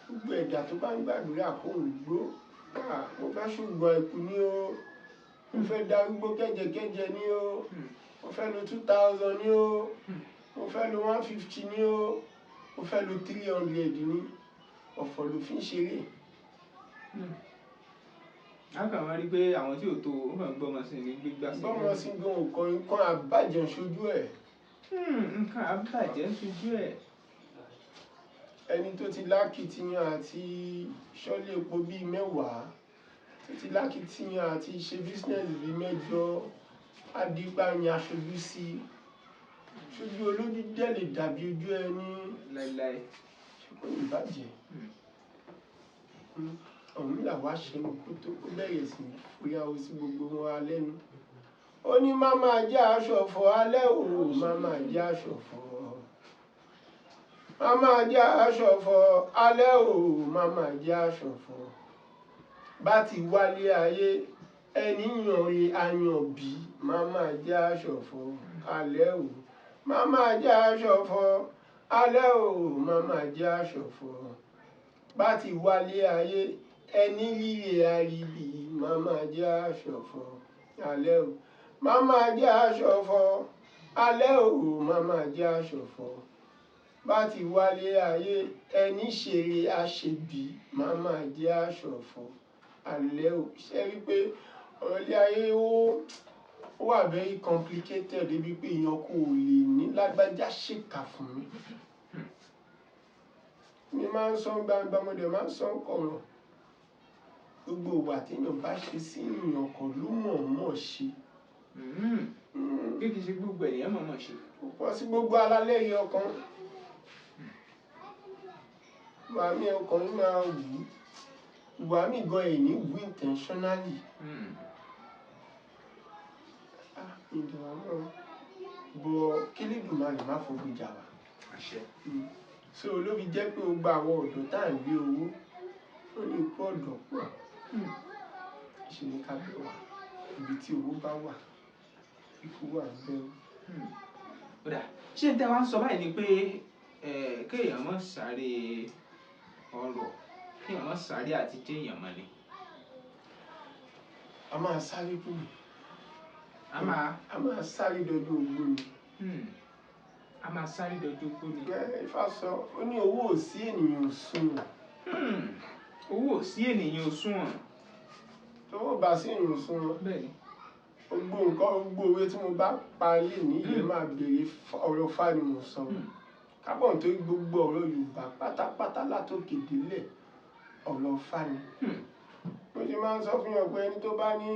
Gbogbo ẹ̀dá tó bá ń gbàdúrà kó ń gbó, mo fẹ́ ṣùgbọ́n ẹ̀kú ní o, mo fẹ́ darúgbó kẹ́jẹkẹ́jẹ ní o, mo fẹ́ lo 2,000 ní o, mo fẹ́ lo 150 ní o, mo fẹ́ lo 300 ní, ọ̀fọ̀ ló fi ń ṣeré. A kàn máa rí pé àwọn tí ò tó ó kàn gbọ́ ọmọ sí ní gbígbá sí. Bọ́mọ sí gan òkan nǹkan àbàjẹ́ ṣojú ẹ̀. Nǹkan àbàjẹ́ ń ṣojú ẹ̀. Ẹni tó ti lákìtìyàn àti ṣọ́lé epo bíi 10, tó ti lákìtìyàn àti ṣe business bíi 8, adipa yan aṣojú sí i, ṣojú olójú dẹ̀ lè dàbí ojú ẹni. Láíláí. Ṣé kò ní bàjẹ́? Ọ̀hún là wá ṣe ní kó tó kó bẹ̀rẹ̀ sí í fúyàwó sí gbogbo wọn lẹ́nu. Ó ní má máa jẹ́ aṣọ̀fọ̀ alẹ́ òun, má máa jẹ́ aṣọ̀fọ̀, má máa jẹ́ aṣọ̀fọ̀ alẹ́ òun, má máa jẹ́ aṣọ̀fọ̀. Bá ti wálé ayé, ẹni yàn rí ayan bí, má máa jẹ́ aṣọ̀fọ̀ alẹ́ òun, má máa jẹ́ aṣọ̀fọ̀ alẹ́ òun, má máa jẹ́ aṣọ̀fọ̀. Bá ti wálé ayé, ẹni líle àríbí, má máa jẹ́ aṣọ̀fọ̀ alẹ́ òun, má máa jẹ́ aṣọ̀fọ̀ alẹ́ òun, má máa jẹ́ aṣọ̀fọ̀. Bá ti wálé ayé, ẹni ṣeré àṣebí, má máa jẹ́ aṣọ̀fọ̀ alẹ́ òun. Ṣé rí pé ọ̀rọ̀ ilé ayé ó wà very complicated débi pé èèyàn kò lè ní lágbájá ṣèkà fún mi. Mi máa ń sọ gbangba, mo dẹ̀ máa ń sọ kọ̀rọ̀. Gbogbo ìwà téèyàn bá ṣe sí èèyàn kan ló mọ̀ọ́mọ̀ ṣe. Kí kìí ṣe gbogbo ènìyàn mọ̀ọ́mọ̀ ṣe. Kò pọ̀ sí gbogbo alálẹ̀ yìí ọkàn. Ìwà mi ọkàn mi máa wù ú. Ìwà mi gan ẹ̀ ní wù intentionally. Ìdùnnú mọ́ bọ̀ kí Elédùmarè má fogun jà wá. Àṣẹ. So ló fi jẹ́ pé gbogbo àwọn ọ̀dọ́ tá à ń gbé owó, ó ní ikú ọ̀dọ́ pọ̀. Ṣe ni ká bẹ̀ wá. Ibi tí owó bá wà, ikú wà ń bẹ̀ o. Ó dà, ṣé n tẹ́ wá ń sọ báyìí ni pé kéèyàn má sáré ọrọ̀, kéèyàn má sáré àti jẹ́ èèyàn mọ́ ni? A máa sáré kú ni. A máa. A máa sáré dọjú ogbó ni. A máa sáré dọjú ogbó ni. Ifá sọ, ó ní owó ò sí ènìyàn ò sunwọ̀n. Owó ò sí ènìyàn ò sunwọ̀n. Tówó bá sí ènìyàn ò sunwọ̀n. Bẹ́ẹ̀ni. Gbogbo nǹkan, gbogbo òwe tí mo bá pa lé ní ìyẹn máa béèrè ọ̀rọ̀ Ifá ni mo sọ. Kábọ̀n tó gbogbo ọ̀rọ̀ Yorùbá pátápátá látòkè délẹ̀, ọ̀rọ̀ Ifá ni. Mo ṣe máa ń sọ fún yàn pé ẹni tó bá ní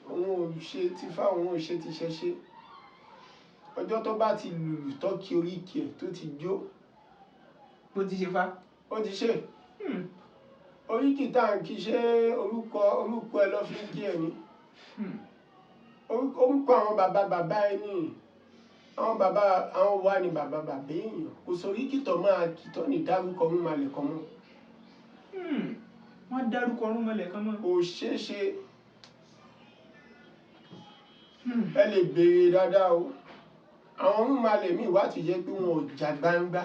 òun ò ṣe ti Ifá, òun ò ṣe ti ṣẹṣẹ, ọjọ́ tó bá ti lùlù tọ́kì oríkì ẹ̀ tó ti jó. Bó ti ṣe fá. Ó ti ṣe. Oríkì tá à ń kí, ṣe orúkọ orúkọ ẹ lọ́ fi ń kí ẹ ni. Orúkọ àwọn bàbá bàbá ẹ ní. Àwọn bàbá àwọn wa ni bàbá bàbá èèyàn. Kò sọ oríkì tó máa kí tó ní dárúkọ ọ̀run malẹ̀ kan mọ́. Wọ́n dárúkọ ọ̀run malẹ̀ kan mọ́. Kò ṣeé ṣe. Ẹ lè béèrè dáadáa o. Àwọn irúnmalẹ̀ míì wà tó jẹ́ pé wọn ò jà gbangba.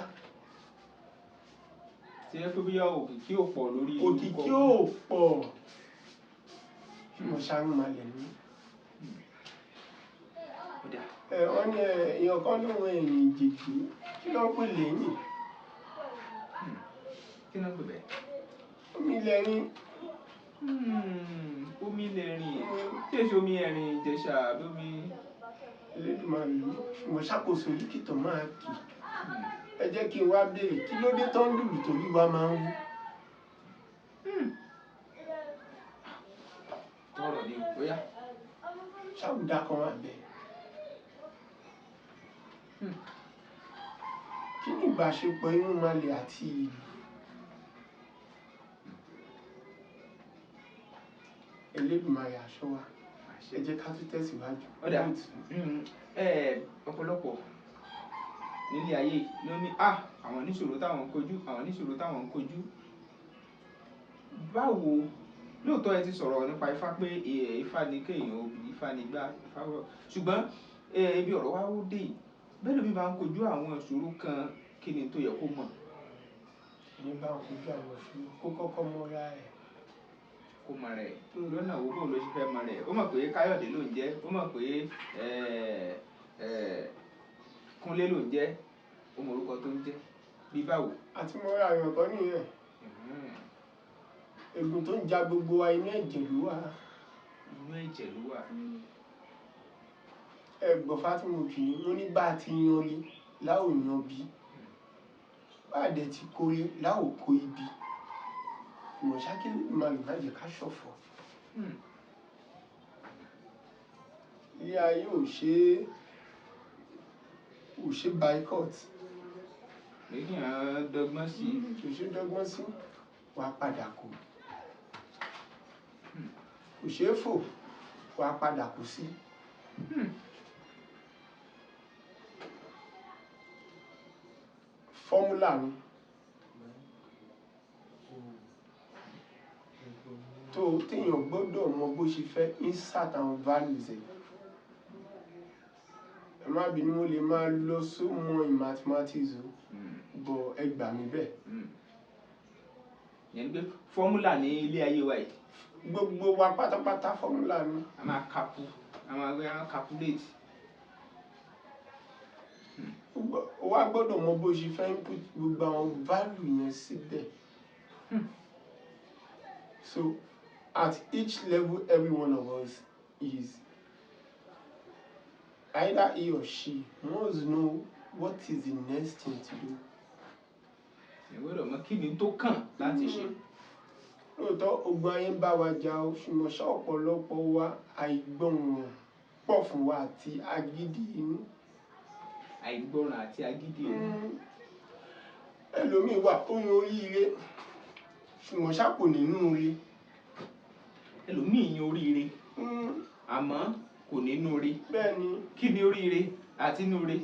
Tí ẹ pé bóyá òkìkí ò pọ̀ lórí orúkọ. Òkìkí ò pọ̀, ṣùgbọ́n ṣarúnmalẹ̀ ni. Ó dà. Ẹ wọ́n ní èèyàn kan lóun ẹ̀yìn jèjì, kí ló ń pè lẹ́yìn? Kí ló ń pè bẹ́ẹ̀? Omi lẹ́rìn. Omi lẹ́rìn. Tí èso omi ẹ̀rìn Ìjẹ̀ṣà àbí omi. Elédùmarè ló ṣùgbọ́n ṣàkóso líkìtọ̀ máa kì. Ẹ jẹ́ kí n wá béèrè, kí ló dé tó ń lùlù torí wa máa ń wú? Tọrọ ni o, bóyá. Ṣàwùdá kan wà bẹ́ẹ̀. Kí ni ìbáṣepọ̀ irúnmalẹ̀ àti ìlú? Elédùmarè aṣọ́ wa. Ẹ jẹ́ ká tún tẹ̀síwájú. Ó dà. Ọ̀pọ̀lọpọ̀ nílé ayé ló ní àwọn níṣòro táwọn ń kojú, àwọn níṣòro táwọn ń kojú. Báwo lóòótọ́ ẹ ti sọ̀rọ̀ nípa Ifá pé Ifá ni kéèyàn obì, Ifá ni gbá, Ifá wọ̀, ṣùgbọ́n ibi ọ̀rọ̀ wa ó dé yìí, bẹ́ẹ̀ lómi máa ń kojú àwọn ìṣòro kan, kí ni tó yẹ kó mọ̀? Ẹni bá ń kojú àwọn ìṣòro kó kọ́kọ́ mọ́ra ẹ̀. Kó mọ rẹ̀ lọ́nà wo? Bóun ló ṣe fẹ́ mọ rẹ̀? Ó mọ̀ pé Káyọ̀dé ló ń jẹ́, ó mọ̀ pé Kúnlé ló ń jẹ́, ó mọ orúkọ tó ń jẹ́, bí báwo? Àti mọ́ra àyàn kan nìyẹn. Ègún tó ń ja gbogbo wa, inú ẹ̀jẹ̀ ló wà. Inú ẹ̀jẹ̀ ló wà. Ẹ gbọ́ Fátímọ̀ kì í, mo ní bá a ti yan rí láò yan bí, bá a dẹ̀ ti kórè láò kó ibi. Ìmọ̀ ṣákìlì máa lè má jẹ́ ká ṣọ̀fọ̀. Ilé ayé ò ṣe é, ò ṣe boycott. Pé kí èèyàn dọ́gbọ́n sí i. Kò ṣe dọ́gbọ́n sí, wàá padà kú. Kò ṣe é fò, wàá padà kú sí. Fọ́múlà ni. Tó téèyàn gbọ́dọ̀ mọ bó ṣe fẹ́ insert àwọn values ẹ̀. Ẹ má bínú, mo lè máa lọ so mọ́ in mathematics o, but ẹ gbà mí bẹ́ẹ̀. Ìyẹn ni pé fọ́múlà ní ilé ayé wa yìí. Gbogbo wa pátápátá fọ́múlà ni. A máa kapu, a máa gbé, a máa calculate. O wá gbọ́dọ̀ mọ bó ṣe fẹ́ input gbogbo àwọn value yẹn síbẹ̀. So at each level, every one of us is either he or she must know what is the next thing to do. Ẹ gbọ́dọ̀ mọ kí ni tó kàn láti ṣe. Lóòótọ́ ogun ayé ń bá wa jà o, ṣùgbọ́n ṣá ọ̀pọ̀lọpọ̀ wa àìgbọràn pọ̀ fún wa àti agídí inú. Àìgbọràn àti agídí inú. Ẹlòmíì wà ó yan oríire, ṣùgbọ́n ṣá kò nínú ire. Ẹlòmíì yan oríire, àmọ́ kò nínú ire. Bẹ́ẹ̀ ni. Kí ni oríire àti inú ire?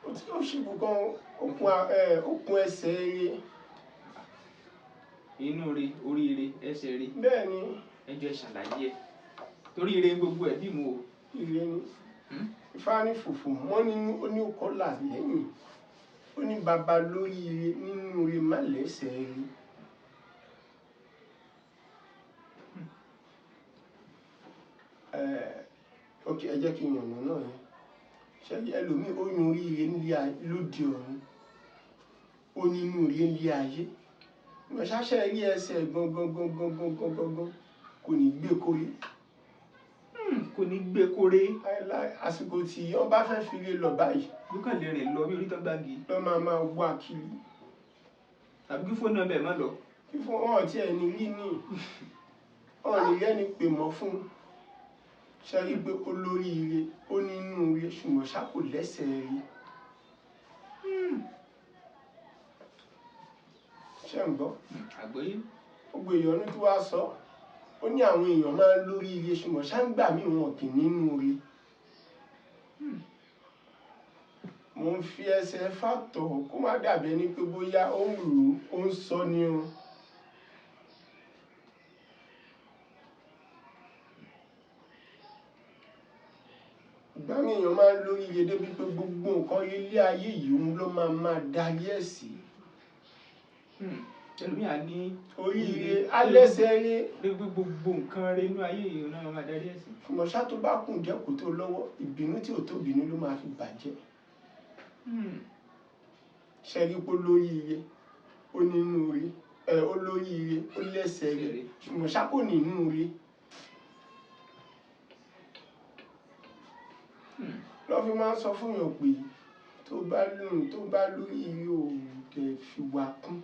Ó ṣì kù kan, ó kun ẹsẹ̀ ire. Inú ire, oríire, ẹsẹ̀ ire. Bẹ́ẹ̀ ni. Ẹ jọ̀ọ́ ẹ ṣàlàyé ẹ̀. Torí ire gbogbo ẹ̀ bí mu o. Ire ni. Ifá ní fùfù mọ́ nínú, ó ní kọ́là lẹ́yìn. Ó ní baba lórí ire, nínú ire má lẹ́sẹ̀ ire. Ok, ẹ jẹ́ kí n yànnà náà yẹn. Ṣé ẹlòmíì ó yan oríire nílé lóde ọ̀run, ó nínú ire nílé ayé. Ìwọ ṣáṣẹ́ rí ẹsẹ̀ gangan gangan gangan gangan kò ní gbé kórè. Kò ní gbé kórè. Láíláí, àsìkò tí wọ́n bá fẹ́ fi lé lọ báyìí. Yóò kàn lè rìn lọ bí orí tán gbági. Lọ́ máa máa wá kiri. Tàbí kí fóònù ọbẹ̀ má lọ. Kí fóònù wọn tí ẹni rí ní. Wọn ò ní rẹ́ni pè mọ́ fún. Ṣé rí pé ó lórí ire, ó nínú ire, ṣùgbọ́n ṣá kò lẹ́sẹ̀ rí. Ṣé ń gbọ́? Àgbọ́yé. Gbogbo ìyọnu tí wàá sọ, ó ní àwọn èèyàn máa ń lórí ire, ṣùgbọ́n ṣá ń gbà mí wọn kì í nínú ire. Mo ń fi ẹsẹ̀ fàtọ̀ kó má dàbí ẹni pé bóyá ó ń rò ó, ó ń sọ ni o. Ìgbà míì èèyàn máa ń lóríire débi pé gbogbo nǹkan ilé ayé yìí òun ló máa máa darí ẹ̀ sí. Ẹlòmíà ní Oríire alẹ́sẹ̀ rí. Pé gbogbo nǹkan rẹ inú ayé yìí náà máa darí ẹ̀ sí. Ṣùgbọ́n ṣá, tó bá kùn jẹ́ kó tó lọ́wọ́, ìbínú tí ò tó bínú ló máa fi bàjẹ́. Ṣe rí pé ó lóríire, ó nínú rí ẹ, ó lóríire, ó lẹ́sẹ̀ rí, ṣùgbọ́n ṣá kò nínú rí. Lọ́ fi máa ń sọ fún yàn pé tó bá lóhùn, tó bá lóríire, ò dẹ̀ fi wà kún.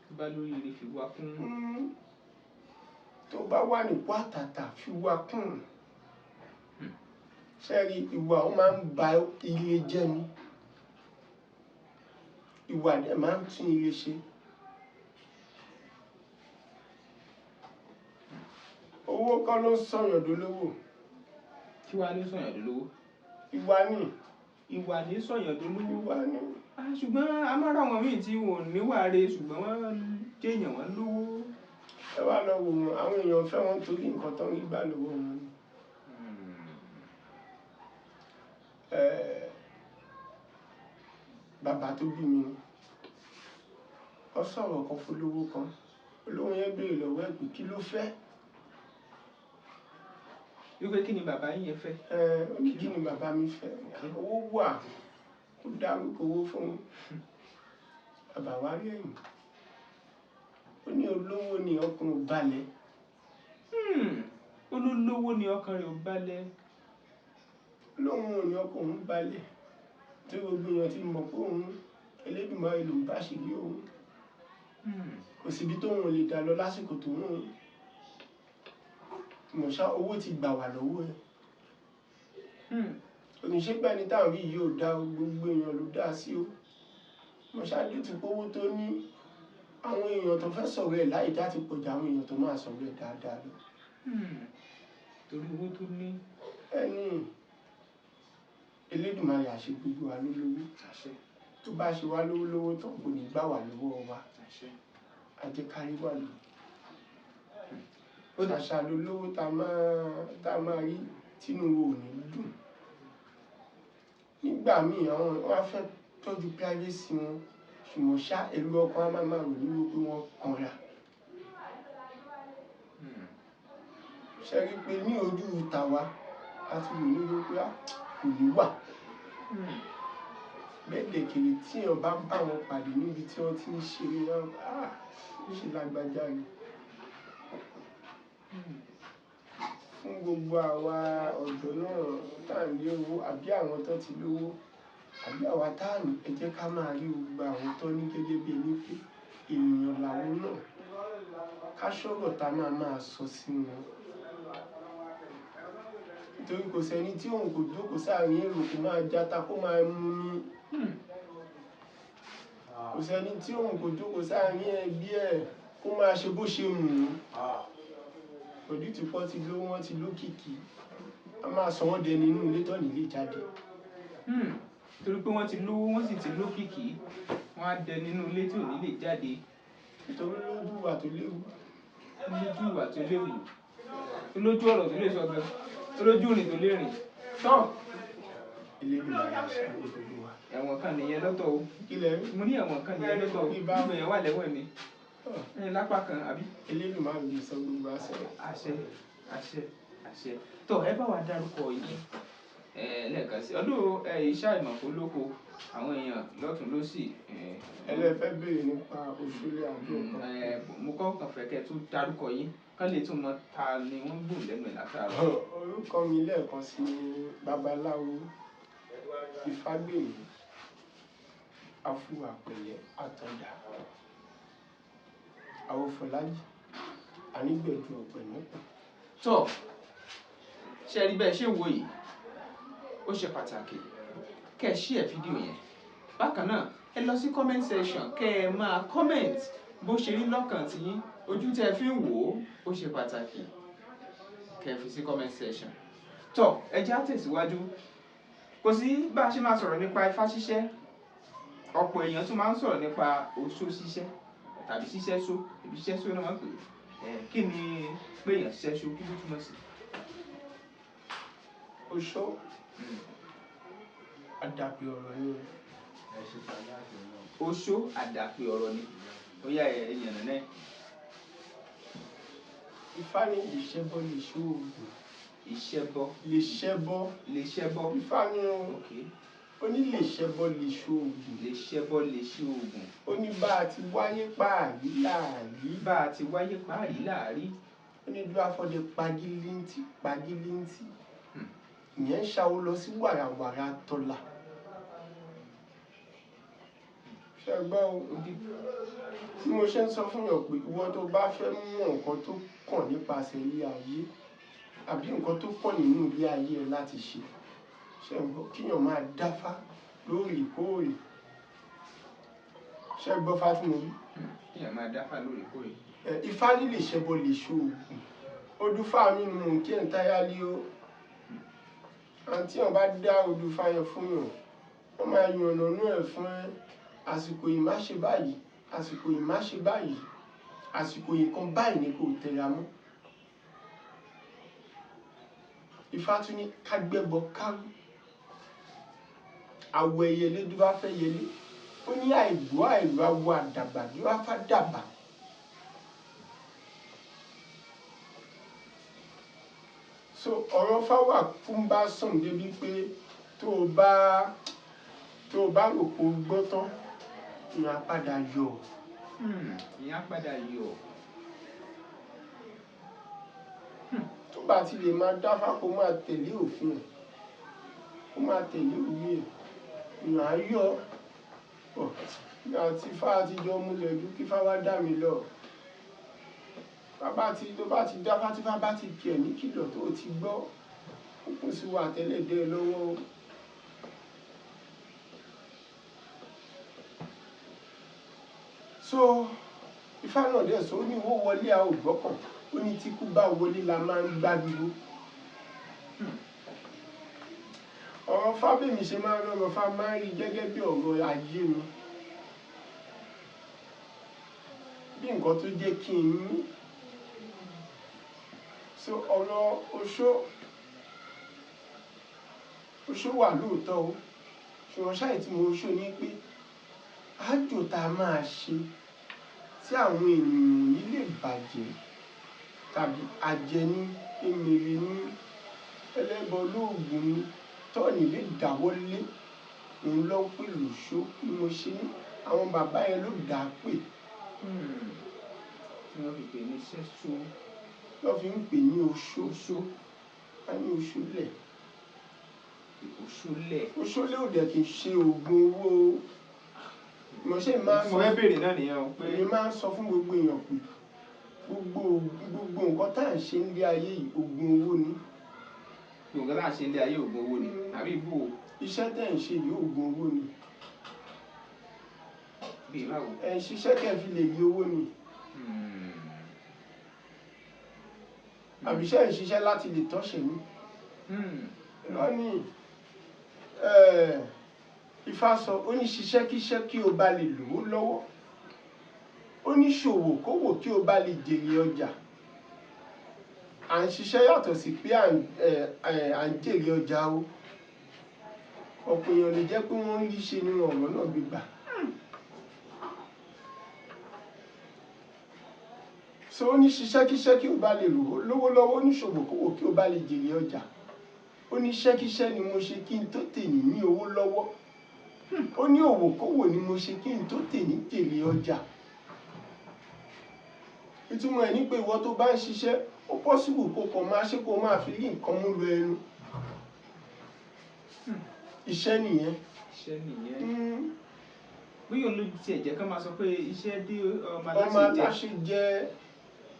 Tó bá lóríire, fi wá kún. Tó bá wà nípò àtàtà, fi wà kún. Ṣe rí, ìwà ó máa ń ba ire jẹ́ ni, ìwà dẹ̀ máa ń tún ire ṣe. Owó kọ́ ló ń sọ̀yàn dolówó. Kí wàá ló sọ̀yàn dolówó? Ìwà ni. Ìwà ní sọ̀yàn dolówó. Ìwà ni. Ah, ṣùgbọ́n a máa rà wọn míì tí wọn ò níwà re, ṣùgbọ́n wọ́n jẹ́yàn, wọ́n lówó. Ẹ wá lọ wò wọn, àwọn èèyàn fẹ́ wọn torí nǹkan tó ń rí gbà lọ́wọ́ wọn ni. Bàbá tó bí mi ni ó sọ̀rọ̀ kan fún olówó kan. Olówó yẹn béèrè lọ́wọ́ ẹ̀ pé kí ló fẹ́. Wípé kí ni bàbá yín yẹn fẹ́? Ó ní kí ni bàbá mi fẹ́. Owó wà, ó dárúkọ owó fún un. Bàbá wa rí ẹ̀yìn, ó ní olówó ni ọkùnrin ò balẹ̀. Olólówó ni ọkàn rẹ̀ ò balẹ̀. Lóun ò ní ọkàn òun balẹ̀ tí gbogbo èèyàn ti mọ̀ pé òun Elédùmarè lòún bá ṣèlú òun. Kò síbi tóun ò lè dá lọ lásìkò tó ń mọ̀ ṣá, owó ti gbà wà lọ́wọ́ ẹ̀. Oníṣẹ́gbẹ́ ni táwọn yìí yóò dá o, gbogbo èèyàn ló dá sí o. Mọ̀ ṣáájú ti pówó tó ní, àwọn èèyàn tó fẹ́ sọ̀rọ̀ ẹ̀ láì dá ti pọ̀jù àwọn èèyàn tó máa sọ̀rọ̀ ẹ̀ dáadáa lọ. Torí owó tó ní. Ẹni Elédùmarè àṣẹ gbogbo wa ló lówó. Àṣẹ. Tó bá ṣe wá lówó lówó tán, kò ní gbà wá lọ́wọ́ wa. Àṣẹ. Àjẹkárí wà lọ. Ó dà. Ṣàṣà ló lówó tá a máa rí tínú wo ò ní dùn. Nígbà míì àwọn wọn á fẹ́ tọ́jú privacy wọn, ṣùgbọ́n ṣá èrò ọkàn á máa máa rò ní wípé wọ́n kanra. Ṣe rí i pé ní ojú tàwa a ti rò ní wípé á kò ní wà. Bẹ́ẹ̀ dẹ̀kẹ̀rẹ̀, tí èèyàn bá bá wọn pàdé níbi tí wọ́n ti ń ṣeré wọn, á ṣe lágbájá ni. Fún gbogbo àwa ọ̀dọ́ náà tá à ń lé owó, àbí àwọn tó ti lówó, àbí àwa tá à ní, ẹ jẹ́ ká máa rí gbogbo àwọn tó ní gẹ́gẹ́ bí ẹni pé èèyàn làwọn náà, ká sọ̀rọ̀ tá a máa máa sọ sí wọn, nítorí kò sẹ́ni tí òun kò jókòó sáàrin èrò kó máa jata, kó máa mú mi. Kò sẹ́ni tí òun kò jókòó sáàrin ẹbí ẹ̀ kó máa ṣe bó ṣe wù ú. Òdì tí pọ́ ti lówó, wọ́n ti lókìkí, a máa sọ wọ́n dẹni inú ilé tọ́ nílé jáde. Torí pé wọ́n ti lówó, wọ́n sì ti lókìkí, wọ́n á dẹ nínú ilé tí ò ní lè jáde. Nítorí lójú ìwà tó léwu. Lójú ìwà tó léwu, lójú ọ̀rọ̀ tó lè sọ gan, lójú ìrìn tó lè rìn tọ́. Elédùmarè àṣàánú gbogbo wa. Ẹ̀wọ̀n kan nìyẹn lọ́tọ̀ o. Ilẹ̀ rí. Mo ní ẹ̀wọ̀n kan nìyẹn lọ́tọ̀ o. Ibà. Gbogbo èèyàn wà lẹ́wọ̀n ni ẹ̀yìn lápá kan, àbí? Elédùmarè lè sọ gbogbo àṣẹ. Àṣẹ, àṣẹ, àṣẹ. Tó ẹ bá wa dárúkọ yín ẹ lẹ́ẹ̀kan sí ọdún ẹ, iṣẹ́ àìmọ̀kólóko àwọn èèyàn lọ́tún lọ́sì ẹ. Ẹlẹ́fẹ́ béèrè nípa òṣèlú àbí nǹkan? Ẹ, mo kọ́ kàn fẹ́ kẹ́ ẹ tún dárúkọ yín kán lè tún mọ ta ni wọ́n ń gbòòn lẹ́nu ẹ̀ látàárọ̀. Orúkọ mi lẹ́ẹ̀kan sí ni babaláwo Ifágbèmí Afúwàpẹ̀lẹ́ Àtọ̀dá Àwòfọlájì Anígbẹ̀dù ọ̀pẹ̀ nípa. Tó ṣe rí bẹ́ẹ̀ ṣe ń wo yìí, ó ṣe pàtàkì kẹ́ ẹ share fídíò yẹn. Bákan náà, ẹ lọ sí comment section, kẹ́ ẹ máa comment bó ṣe rí lọ́kàn tiyín, ojú tẹ́ ẹ fi ń wò ó. Ó ṣe pàtàkì kẹ́ ẹ fi sí comment section. Tó ẹ jẹ́ á tẹ̀síwájú. Kò sí bá a ṣe máa sọ̀rọ̀ nípa ifá ṣíṣẹ́, ọ̀pọ̀ èèyàn tún máa ń sọ̀rọ̀ nípa oṣó ṣíṣẹ́ tàbí ṣíṣẹ́ só, tàbí ṣíṣẹ́ só náà máa ń pè é. Kí ni pé èèyàn ṣiṣẹ́ só? Kí ló túmọ̀ sí? Oṣó àdàpè ọ̀rọ̀ ni. Oṣó àdàpè ọ̀rọ̀ ni. Ó yá, ẹ yànnà náà. Ifá ní lè ṣẹbọ lè ṣoògùn. Ìṣẹ́bọ. Lè ṣẹbọ. Lè ṣẹbọ. Ifá ní o. Ok. Ó ní lè ṣẹbọ lè ṣoògùn. Lè ṣẹbọ lè ṣe oògùn. Ó ní bá a ti wáyé páàrí láàrí. Bá a ti wáyé páàrí láàrí. Ó ní dúró afọdẹ pagílíntì pagílíntì, ìyẹn ń ṣàwó lọ sí wàràwàrà tọ́là. Ṣe gbọ́ o? Bí mo ṣe ń sọ fún yàn pé ìwọ tó bá fẹ́ mú nǹkan tó kàn nípasẹ̀ ilé ayé àbí nǹkan tó kàn nínú ilé ayé ẹ láti ṣe, ṣe ń gbọ́, kíyàn máa dáfá lóòrèkóòrè. Ṣe gbọ́ fá tí mo wí? Kíyàn máa dáfá lóòrèkóòrè. Ẹ, Ifá ní lè ṣẹbọ lè ṣoògùn. Odùfá mi ni mò ń kí entirely o. Àǹtí yàn bá dá odùfá yẹn fún yàn, wọ́n máa yan ọ̀nà inú ẹ̀ fún ẹ. Àsìkò yìí má ṣe báyìí, àsìkò yìí má ṣe báyìí, àsìkò yìí kan báyìí ni kò tẹra mọ́. Ifá tún ní ká gbẹ́bọ kárú. Àwọ̀ ẹyẹlé tó bá fẹ́ yẹlé. Ó ní àìgbọ́ àìrò awo àdàbà bí wàá fà dàbà. So ọ̀rọ̀ fáwà fún bá sùn débi pé tó o bá rò pé o gbọ́ tán, ìyẹn á padà yọ. Ìyẹn á padà yọ. Tó bá ti lè máa dáfá, kó máa tẹ̀lé òfin ẹ̀, kó máa tẹ̀lé òwe ẹ̀, ìyẹn á yọ. Ọ̀ àti fá àtijọ́ múlẹ̀ ju kí fá wá dá mi lọ. Bàbá tí tó bá ti dáfá, tí fá bá ti kì ẹ̀ ní kìlọ̀ tó o ti gbọ́, ó kún sí wa tẹ́lẹ̀dẹ́ lọ́wọ́ o. So Ifá náà dẹ̀ sọ, ó ní owó wọlé a ò gbọ́kàn, ó ní tí kú bá wọlé la máa ń gbáriwo. Ọ̀rọ̀ fábẹ́mi ṣe máa ń rọrọ̀ fá máa ń rí gẹ́gẹ́ bí ọ̀rọ̀ ayé mi, bí nǹkan tó jẹ́ kí n ní. So ọ̀rọ̀ oṣó, oṣó wà lóòótọ́ o, ṣùgbọ́n ṣáà tí mo oṣó ní pé àjò tá a máa ṣe tí àwọn ènìyàn ò ní lè bàjẹ́ tàbí ajẹní emèrè ní ẹlẹ́bọ lóògùn ni tọ́ọ̀nì lè dáwọ́ lé òun ló ń pè lóṣó. Bí mo ṣe ní àwọn bàbá yẹn ló dà á pè. Tí wọ́n fi pè ní sẹ́só. Lọ́ fi ń pè ní oṣó. Oṣó. A ní oṣó lẹ̀. Oṣó lẹ̀. Oṣó lé òdẹ̀ kì í ṣe oògùn owó o. Mo ṣe máa ń Mo sọ fẹ́ béèrè náà nìyẹn o pé èmi máa ń sọ fún gbogbo èèyàn pé gbogbo gbogbo nǹkan tá à ń ṣe nílé ayé yìí, oògùn owó ni. Gbogbo nǹkan tá à ń ṣe ní ayé, oògùn owó ni, àbí ibú o? Iṣẹ́ tẹ̀ ń ṣe yìí, oògùn owó ni. Bí báwo? Ẹ̀ ń ṣiṣẹ́ kẹ́ ẹ fi lè rí owó ni. Àbí iṣẹ́ ń ṣiṣẹ́ láti lè tọ́ṣẹ̀ ní. Irọ́ ni. Ifá sọ, ó ní ṣiṣẹ́ kíṣẹ́ kí o bá lè lówó lọ́wọ́, ó ní ṣòwò kówò kí o bá lè jèrè ọjà. À ń ṣiṣẹ́ yàtọ̀ sí pé à ń jèrè ọjà o. Ọ̀pọ̀ èèyàn lè jẹ́ pé wọ́n ń rí ṣe nínú ọ̀rọ̀ náà gbígbà. So ó ní ṣiṣẹ́ kíṣẹ́ kí o bá lè lówó lọ́wọ́, ó ní ṣòwò kówò kí o bá lè jèrè ọjà. Ó ní iṣẹ́kíṣẹ́ ni mo ṣe kí n tó tèmi ní owó lọ́wọ́, ó ní òwòkówò ni mo ṣe kí n tó tèmi jèrè ọjà. Ìtumọ̀ ẹ̀ ní pé ìwọ tó bá ń ṣiṣẹ́, ó possible kó kàn máa ṣe kó máa fi rí nǹkan mú lọ ẹnu. Iṣẹ́ nìyẹn. Iṣẹ́ nìyẹn. Bí òun ló tiẹ̀ jẹ́ ká máa sọ pé iṣẹ́ dé ọmọ ọmọ aláṣẹ jẹ. Aláṣẹ jẹ.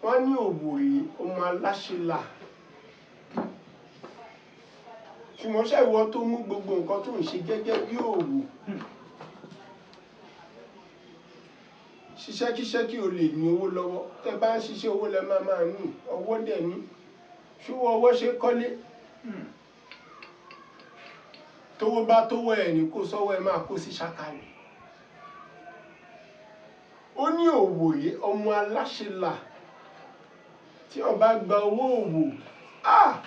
Wọ́n ní òwò rèé, ọmọ aláṣẹ là. Ṣùgbọ́n ṣé ìwọ tó mú gbogbo nǹkan tó ń ṣe gẹ́gẹ́ bí òwò, ṣiṣẹ́ kíṣẹ́ kí o lè ní owó lọ́wọ́. Tẹ́ bá ń ṣiṣẹ́, owó lẹ máa máa ní. Ọwọ́ dẹ̀ ní ṣúwọ́ ọwọ́ ṣe kọ́lé. Tówó bá tówó ẹ̀ ní kó sọ́wọ́ ẹ máa kó sí ṣàkàlẹ̀. Ó ní òwò rèé, ọmọ aláṣẹ là. Tí wọ́n bá gba owó òwò, ah,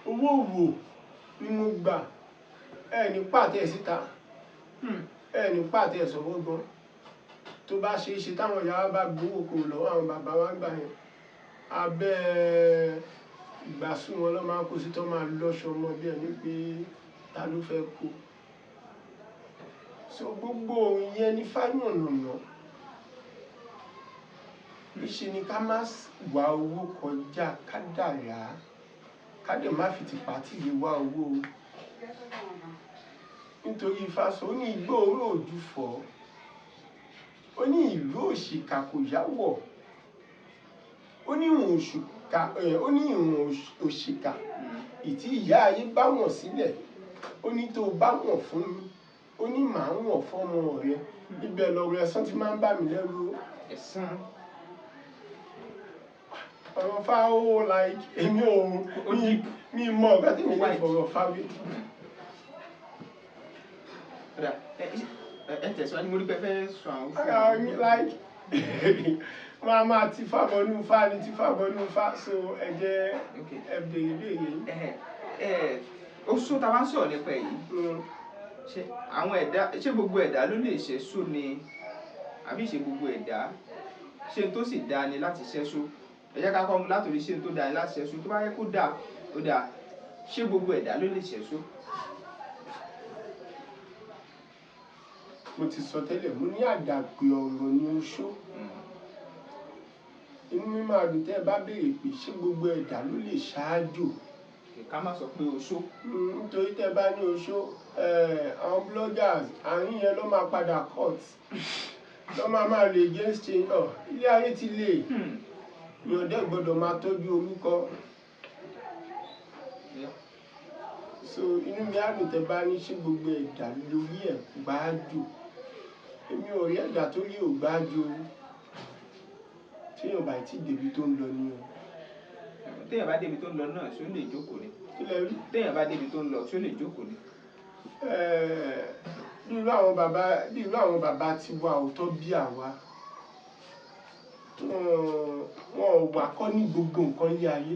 owó òwò. Ni mo gbà, ẹ ní pàtẹ síta, ẹ ní pàtẹ sọ̀wọ́ gan. Tó bá ṣe é ṣe táwọn ìyá wa bá gbowó kò lọ́wọ́ àwọn bàbá wa gbà yẹn, abẹ́ ìgbàsùn wọn lọ́ máa kó sí, tó máa lọ́ṣọ mọ́ bí ẹni pé ta ló fẹ́ kó. So gbogbo ìyẹn ní fáyọ̀nàná. Níṣe ni ká má wá owó kọjá kádàrá, ká dẹ̀ má fi tìpátì lè wá owó o. Nítorí Ifá sọ, ó ní igbó oró òjú fọ́, ó ní ìlú òṣìkà kò yáwọ̀, ó ní ìwọ̀n òṣìkà, ó ní ìwọ̀n òṣìkà ìtí ìyá ayé bá wọ̀n sílẹ̀, ó ní tó bá wọ̀n fún mi, ó ní màá wọ̀n fọ́mọ rẹ. Ibẹ̀ lọ̀rọ̀ ẹ̀san ti máa ń bà mí lẹ́rù o. Ẹ̀san. Ọ̀rọ̀ fá ó, like, èmi ò Ó deep. Mi mọ ọ̀gá tí mi lè Wide. fọ̀rọ̀ fáwé. Ó dáa, ẹ tẹ̀síwájú, mo rí pé ẹ fẹ́ sọ àwọn fún Ara mi, like, máa ti fábọnú fá ni ti fábọnú fá, so ẹ jẹ́ ẹ béèrè béèrè yìí. Ẹ ẹ oṣó tá a bá ń sọ̀rọ̀ nípa èyí, ṣé àwọn ẹ̀dá, ṣé gbogbo ẹ̀dá ló lè ṣẹ́ṣó ni, àbí ṣe gbogbo ẹ̀dá, ṣé n tó sì dáa ni láti ṣẹ́ṣó? Ẹ jẹ́ ká kọ́ mu látòrí ṣé n tó dáa ni láti ṣẹ́ṣó. Tó bá yẹ kó dáa, ó dáa. Ṣé gbogbo ẹ̀dá ló lè ṣẹ́ṣó? Mo ti sọ tẹ́lẹ̀, mo ní àdàpè ọ̀rọ̀ ni oṣó. Inú mi máa dùn tẹ́ ẹ bá béèrè pé ṣé gbogbo ẹ̀dá ló lè ṣáájò. Ká má sọ pé oṣó. Nítorí tẹ́ ẹ bá ní oṣó, àwọn bloggers àárín yẹn ló máa padà cut, ló máa lè against change. Ọ̀ ilé ayé ti lè, èèyàn dẹ́ gbọ́dọ̀ máa tọ́jú orúkọ. So inú mi á dùn tẹ́ bá ní ṣé gbogbo ẹ̀dá lórí ẹ̀ gbájú. Èmi ò rí ẹ̀dá tó rí ò gbájú o. Téèyàn bá ti débi tó ń lọ ni o. Téèyàn bá débi tó ń lọ náà, ṣó lè jókòó ni? Kí lẹ rí? Téèyàn bá débi tó ń lọ, ṣó lè jókòó ni? Bí irú àwọn bàbá tiwa ò tọ́ bí àwa. Wọ́n ò wà kọ́ ní gbogbo nǹkan ní ayé.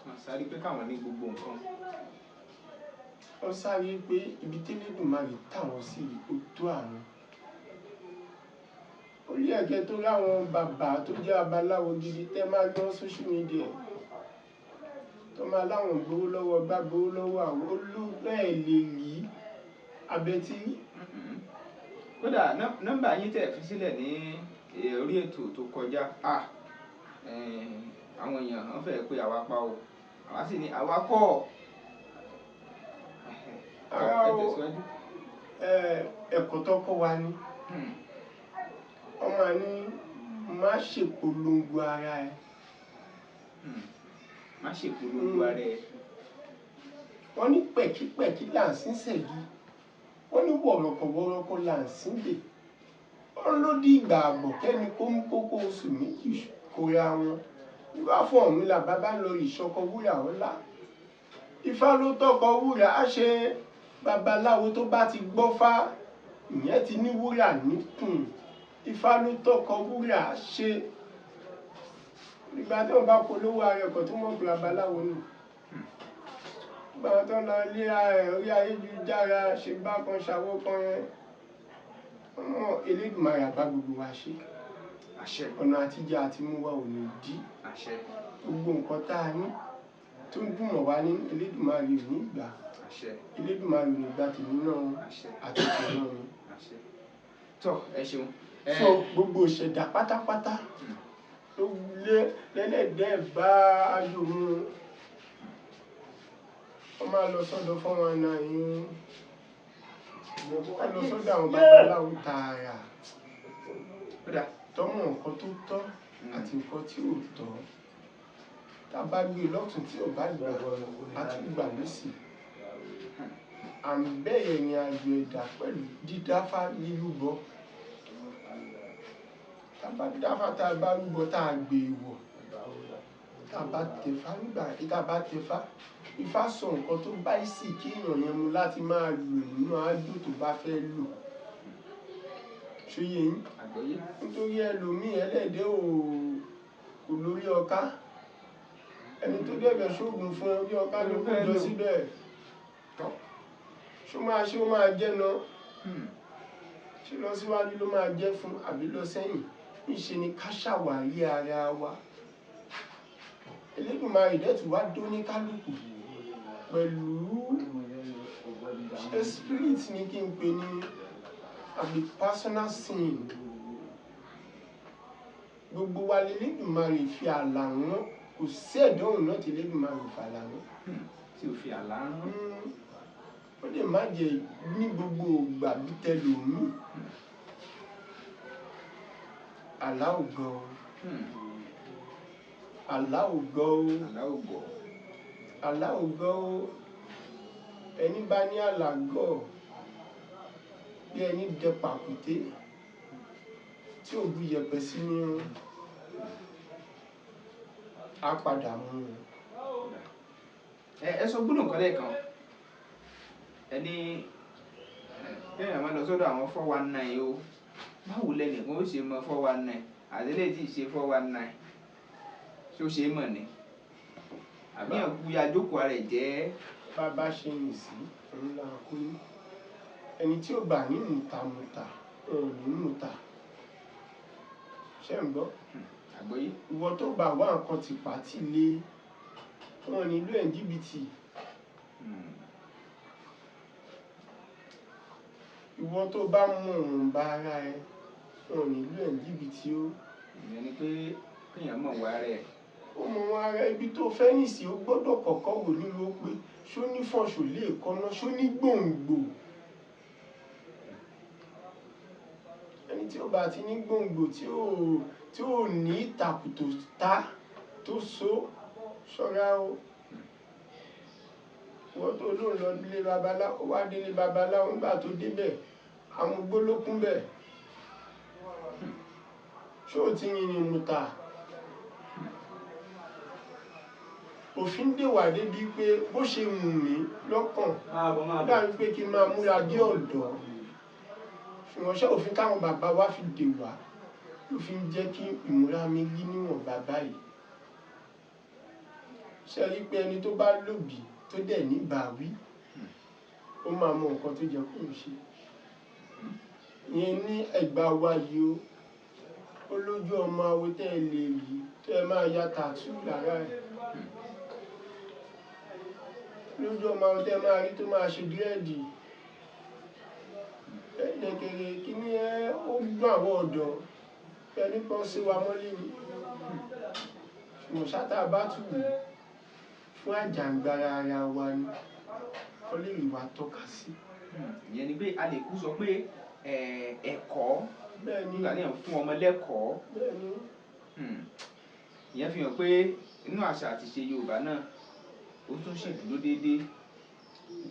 Wọ́n sáré pé káwọn ní gbogbo nǹkan. Wọ́n sáré pé ibi t'Elédùmarè táwọn sí ó tó àwọn. Orí ẹ̀kẹ́ tó láwọn bàbá tó jẹ́ abaláwo gidi tẹ́ máa rí wọn social media, tó máa láwọn gbowó lọ́wọ́ gbá, gbowó lọ́wọ́ àwọn olùfẹ́ lè rí abẹ́tí. Kódà nọ́mbà yín tẹ̀ fi sílẹ̀ ní orí ètò tó kọjá, àwọn èèyàn wọ́n fẹ́ pé àwa pa o, àwa sì ní àwa kọ́. Ara Ẹ o. tẹ̀síwájú. Ẹ̀kọ́ tó kọ́ wa ni. Wọ́n máa ní má ṣèpolongo ara ẹ. Má ṣèpolongo ara ẹ. Wọ́n ní pẹ̀kípẹ̀kí là ń sín ṣẹ̀gi, wọ́n ní wọ̀rọ̀kọ̀wọ̀rọ̀kọ̀ là ń sín dè. Wọ́n ló di ìgbà àbọ̀ kẹ́ni kó ń kókó oṣù 2 kóra wọn. Ifá fún Ọ̀rúnmìlà, bàbá lọ ìṣọkọ wúrà ọlá. Ifá ló tọkọ wúrà á ṣe. Babaláwo tó bá ti gbọ́fá, ìyẹn ti ní wúrà níkùn. Ifá ló tọkọ wúrà á ṣe. Ìgbà tí wọ́n bá polówó ara ẹ̀kọ́ tó mọ̀ pé babaláwo nù, gbà tó lọ ilé ẹ̀ orí ayélujára ṣe bákan ṣàwó kan yẹn, ọmọ Elédùmarè àbá gbogbo wa ṣe. Àṣẹ. Ọ̀nà àtijẹ àti mú wa ò ní dí. Àṣẹ. Gbogbo nǹkan tá a ní tó ń dùn mọ́ wa ní, Elédùmarè ò ní gbà. Àṣẹ. Elédùmarè ò ní gbà tèmi náà Àṣẹ. àti tèmi náà mi. Àṣẹ. Tọ́, ẹ ṣeun. So gbogbo ìṣẹ̀dá pátápátá ló lé lẹ́lẹ́dẹ́ẹ̀ bá ayò mu. Wọ́n máa lọ sọ́dọ̀ 419, wọ́n lọ sọ́dọ̀ àwọn babaláwo tààrà Ó dáa. tọ́mọ̀ nǹkan tó tọ́ àti nǹkan tí ò tọ́. Tá a bá gbé lọ́tún tí ò bá gbà, á tún gbà lósì. À ń bẹ̀rẹ̀ ìrìn àjò ẹ̀dá pẹ̀lú dídáfá rírúbọ. Tá a bá dáfá, tá a bá rúbọ, tá a gbé wọ̀, tá a bá tẹfá nígbà tá a bá tẹfá, Ifá sọ nǹkan tó bá ìsì kí èèyàn yẹn mu láti máa lò nínú àjò tó bá fẹ́ lò. Ṣó yé yín? Àgbọ́yé. Nítorí ẹlòmíì ẹlẹ́dẹ̀ ò kò lórí ọká. Ẹni tó dẹ̀bẹ̀ ṣoògùn fún ẹ bí ọ̀ká ló kó jọ síbẹ̀. Tọ́. Ṣó máa ṣe ó máa jẹ́ náà? Ṣé lọ síwájú ló máa jẹ́ fún àbí lọ sẹ́yìn? Níṣe ni ká ṣàwárí ara wa. Elédùmarè dẹ̀ tún wá dóníkálùkù pẹ̀lú ṣé spirit ni kí n pè ní àbí personal sin. Gbogbo wa l'Elédùmarè fi ààlà rán, kò sí ẹ̀dá òun náà tí Elédùmarè ò fààlà rán. Tí ò fi àlá rán. Ó lè má jẹ́ ní gbogbo ìgbà bí tẹlòmíì. Àlá ò gọ̀ o. Àlá ò gọ̀ o. Àlá ò gọ̀. Àlá ò gọ̀ o. Ẹni bá ní àlá gọ̀ bí ẹni dẹ pàkúté tí ò bu yẹ̀pẹ̀ sí ní á padà mú un. Ẹ sọ gbólóhùn kan lẹ́ẹ̀kan. Ẹ ní kéèyàn máa lọ sọ́dọ̀ àwọn 419 o. Báwo lẹnìkan ó ṣe mọ 419 àti eléyìí tí ì ṣe 419? Ṣé ó ṣe é mọ̀ ni? Àbí èèyàn kú ya jókòó ara ẹ̀ jẹ́? Bá ṣe rìn sí òun là ń kú ní. Ẹni tí ò bá ní mùtàmùtà, òun ò ní mùtà. Ṣé ń gbọ́? Àgbọ́yé. Ìwọ tó bá wá nǹkan tìpá tì lé, wọn ò ní lù ẹ́ ní jìbìtì. Ìwọ tó bá mọ ìwọ̀nba ara ẹ, wọn ò ní lù ẹ́ ní jìbìtì o. Ìyẹn ni pé kéèyàn mọ̀ wá rẹ̀. Ó mọ wọn ara ibi tó fẹ́ rìn sí, ó gbọ́dọ̀ kọ́kọ́ wò nílùú ó pé ṣó ní fọ̀ṣù lè kọ́ná, ṣó ní gbòǹgbò. Ẹni tí ó bá ti ní gbòǹgbò tí ò ní ìtàkùn tó ta tó so ṣọ́ra o. Ìwọ tó lóun lọ ilé babaláwo, ó wá délé babaláwo nígbà tó débẹ̀, amugbó ló kún bẹ̀. Ṣé o ti yìnyín mùtà? Òfin dè wá débi pé bó ṣe wù mí lọ́kàn, ó dàbí pé kí n máa múra bí ọ̀dọ́. Ṣùgbọ́n ṣé òfin táwọn bàbá wa fi dè wá ló fi ń jẹ́ kí ìmúra mi rí níwọ̀n bàbá yìí? Ṣé rí pé ẹni tó bá lòbí tó dẹ̀ ní bàwí, ó máa mọ nǹkan tó jẹ́ kó ń ṣe. Ìyẹn ní ẹ̀gbà wa yìí o. Ó lójú ọmọ awo tẹ́ ẹ lè rí tẹ́ ẹ máa ya tattoo lára ẹ̀. Lójú ọmọ awo tẹ́ ẹ máa rí tó máa ṣe dírẹ́ẹ̀dì. Ẹ̀ẹ́dẹ̀kẹ̀rẹ̀ kí ni ẹ ó gbọ́n àwọn ọ̀dọ́ ẹni kan sí wa mọ́lé ni. Ṣùgbọ́n ṣá tá a bá tù wù fún àjàǹgbara ara wa ni kọ́ lè rí wa tọ́ka sí. Ìyẹn ni pé a lè kú sọ pé ẹ̀kọ́ Bẹ́ẹ̀ ni. nígbà tí èèyàn fún ọmọ lẹ́kọ̀ọ́. Bẹ́ẹ̀ ni. Ìyẹn fi hàn pé inú àṣà àti ìṣe Yorùbá náà ó tún ṣì dúró déédéé.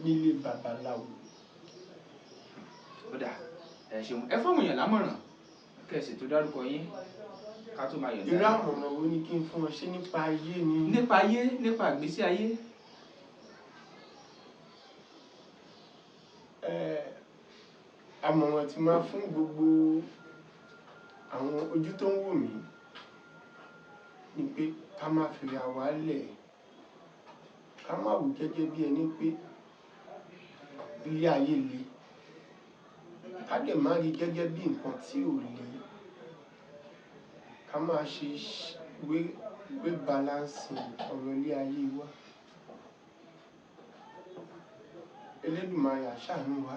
Nílé babaláwo. Ó dà, ẹ ṣeun. Ẹ fọ́wọn èèyàn lámọ̀ràn kẹ̀sì tó dárúkọ yín ká tó máa yọ̀ǹda. Irú àmọ̀ràn wo ni kí n fún ọ ṣé nípa ayé ni? Nípa ayé, nípa ìgbésí ayé. Àmọ̀ràn tí máa fún gbogbo àwọn ojú tó ń wò mí ni pé ká má fira wa lẹ̀, ká má wò gẹ́gẹ́ bí ẹni pé ilé ayé le, ká dẹ̀ má rí gẹ́gẹ́ bí nǹkan tí ò le, ká má ṣe wé balancing ọ̀rọ̀ ilé ayé wa. Elédùmarè á ṣàánú wa.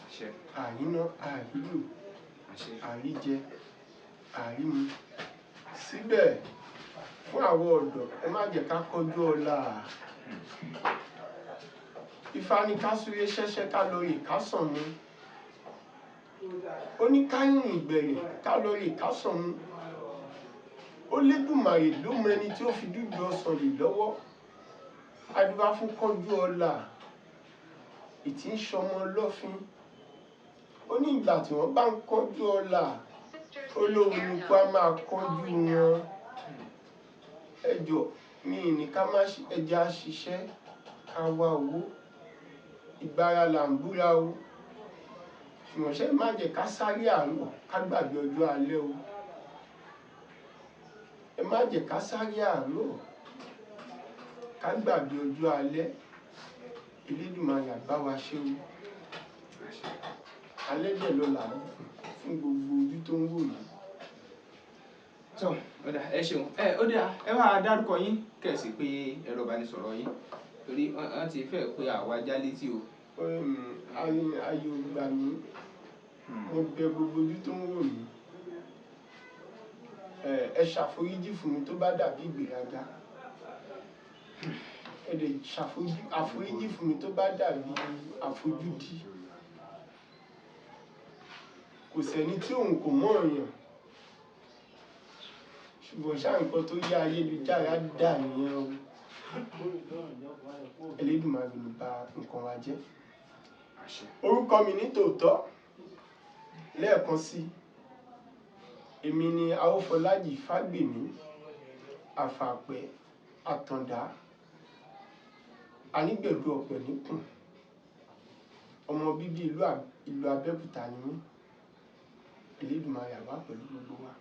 Àṣẹ. Àríná, àrílò, Àṣẹ. àríjẹ, àrímu. Síbẹ̀ fún àwọn ọ̀dọ́, ẹ má jẹ́ ká kọjú ọ̀la. Ifá ní ká súré ṣẹ́ṣẹ́ ká lórí ìkásàn mu. Ó ní ká rìnrìn ìgbẹ̀rẹ̀ ká lórí ìkásàn mu. Ó lédùmarè ló mọ ẹni tí ó fi dúdú ọsàn lè lọ́wọ́. Adúbá fún kọjú ọ̀la. Ìtí ń ṣọmọ lọ́fín. Ó ní ìgbà tí wọ́n bá ń kọjú ọ̀la, ó lóun ni kó a máa kọjú wọn. Ẹ jọ̀ọ́, mi ní ká má ṣe ẹja ṣiṣẹ́ ká wá owó. Ìgbára là ń búra o. Ṣùgbọ́n ṣé má jẹ́ ká sáré àárọ̀ ká gbàgbé ọjọ́ alẹ́ o. Ẹ má jẹ́ ká sáré àárọ̀ Ká gbàgbé ọjọ́ alẹ́, Elédùmarè á bá wa ṣe o. Alẹ́ dẹ̀ lọ́la fún gbogbo ojú tó ń wò yìí. Tó, ó dà, ẹ ṣeun. Ẹ ó dà, ẹ wá dárúkọ yín, kẹ̀sì pé ẹ̀rọ ìbánisọ̀rọ̀ yín, torí wọ́n ti fẹ́ pé àwa já létí o. Ayò gbà mí, mo bẹ̀ gbogbo ojú tó ń wò mí. Ẹ ṣàforíjì fún mi tó bá dàbí ìgbéraga. Ẹ dẹ̀ ṣàforíjì fún mi tó bá dàbí àfojúdi. Kò sẹ́ni tí òun kò mọ̀ èèyàn, ṣùgbọ́n ṣáà nǹkan tó yá ayélujára dà nìyẹn o. Elédùmarè ló bà nǹkan wa jẹ́. Orúkọ mi ní tòótọ́ lẹ́ẹ̀kan sí, èmi ni Awófọlájì Fágbèmí, Àfàpẹ́ Àtàndá, Anígbẹ̀dú ọ̀pẹ̀ níkùn, ọmọ bíbí ìlú Abẹ́òkúta ni mí. Elédùmarè á wà pẹ̀lú gbogbo wa,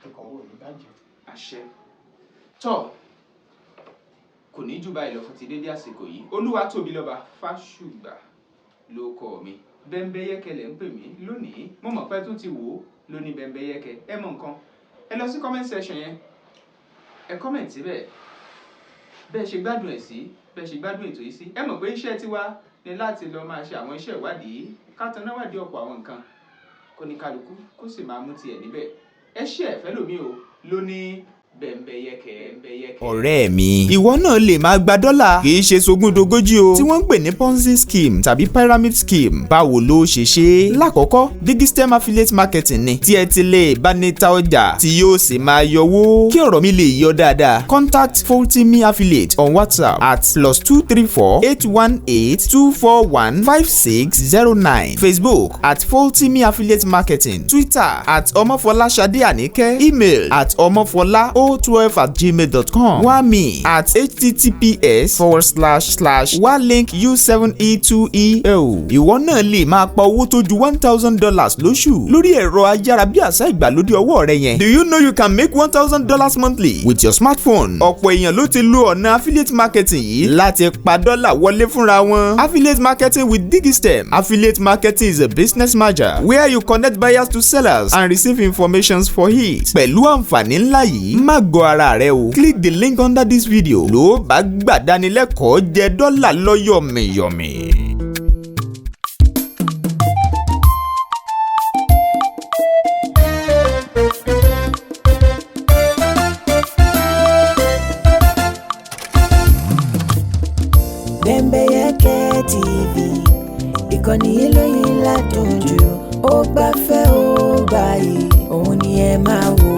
nǹkan wo ò ní bàjẹ́. Àṣẹ. Tọ́, kò ní jù báyìí lọ fún ti dédé àsìkò yìí. Olúwatóbilọ́ba Fásùgbà ló kọ mi, Bẹ́ńbẹ́yẹ́kẹ́ lẹ̀ ń pè mí lónìí. Mo mọ̀ pé tún ti wò ó lóní Bẹ́ńbẹ́yẹ́kẹ́. Ẹ mọ̀ nǹkan, ẹ lọ sí comment section yẹn, ẹ comment síbẹ̀ bẹ́ẹ̀ ṣe gbádùn ẹ̀ sí, bẹ́ẹ̀ ṣe gbádùn ètò yìí sí. Ẹ mọ̀ pé iṣẹ́ tiwa ni láti lọ máa ṣe àwọn iṣẹ́ ìwádìí, ká taná wádìí ọ̀pọ̀ àwọn nǹkan, kó ní kálukú kó sì máa mú tiẹ̀ níbẹ̀. Ẹ ṣe ẹ̀fẹ́ lómi o lóní Bẹ́ńbẹ́yẹ́kẹ́. Bẹ́ńbẹ́yẹ́kẹ́. Ọ̀rẹ́ mi, ìwọ náà lè máa gba dọ́là, kì í ṣe sogúndogójì o, tí wọ́n ń pè ní Ponzi scheme tàbí pyramid scheme. Báwo ló ṣe ṣe é? Lákọ̀ọ́kọ́, Digistem affiliate marketing ni tí ẹ ti lè bá ní ta ọjà tí yóò sì máa yọwó. Kí ọ̀rọ̀ mi lè yọ dáadáa, contact Foltimi affiliate on WhatsApp at +234 818 241 5609, Facebook at Foltimi affiliate marketing, Twitter at Ọmọfọláṣadé Àníkẹ́, email at ọmọfọlá o12@gmail.com, wami at https://walink u7e2eo. Ìwọ náà lè máa pa owó tó ju $1,000 lóṣù lórí ẹ̀rọ ayárabíàṣá ìgbàlódé ọwọ́ rẹ yẹn. Do you know you can make $1,000 monthly with your smartphone? Ọ̀pọ̀ èèyàn ló ti lo ọ̀nà affiliate marketing yìí láti pa dọ́là wọlé fúnra wọn. Affiliate marketing with Digistem. Affiliate marketing is a business merger where you connect buyers to sellers and receive informations for it. Pẹ̀lú àǹfààní ńlá yìí, má gọ ara rẹ o. Click the link under this video ló bá gbàdánilẹ́kọ̀ọ́ jẹ dọ́là lọ́yọ̀mìyọ̀mì. Bẹ́ńbẹ́yẹ́kẹ́ TV, ìkànnì eléyìí ládùn jù, ó gbafẹ́, ó gbààyè, òun ni ẹ máa wò.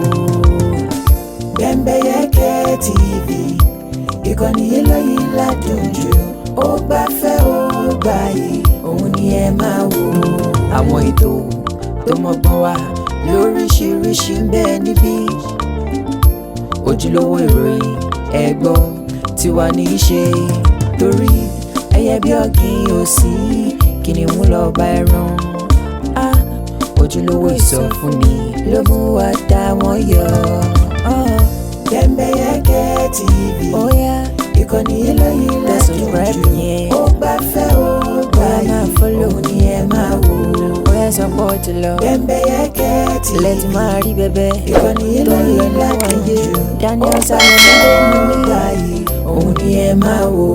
Bẹ́ńbẹ́yẹ́kẹ́ TV, ìkànnì eléyìí ládùn jù, ó gbafẹ́, ó gbààyè, òun ni ẹ máa wò. Àwọn ètò tó mọ́gbọ́n wá lóríṣiríṣi ń bẹ níbí, ojúlówó ìròyìn ẹ̀gbọ́ tiwa ní í ṣe, torí ẹyẹ bí ọ̀gìn ò sí, kìnìún lọ bá ẹran á. Ojúlówó ìsọfúnni ló mú wa dá wọn yọ. Bẹ́ńbẹ́yẹ́kẹ́ TV, ìkànnì eléyìí ládùn jù, ó gbafẹ́, ó gbààyè, òun ni ẹ máa wò. Bóyá sọ pé ó ti lọ. Bẹ́ńbẹ́yẹ́kẹ́ TV, Ilẹ̀ ti máa rí bẹ́bẹ́. ìkànnì Tó ń lọ eléyìí níwọ̀n ládùn ayé. jù, Daniel ó Salomon gbafẹ́, ló ó ní. gbààyè, òun ni ẹ máa wò.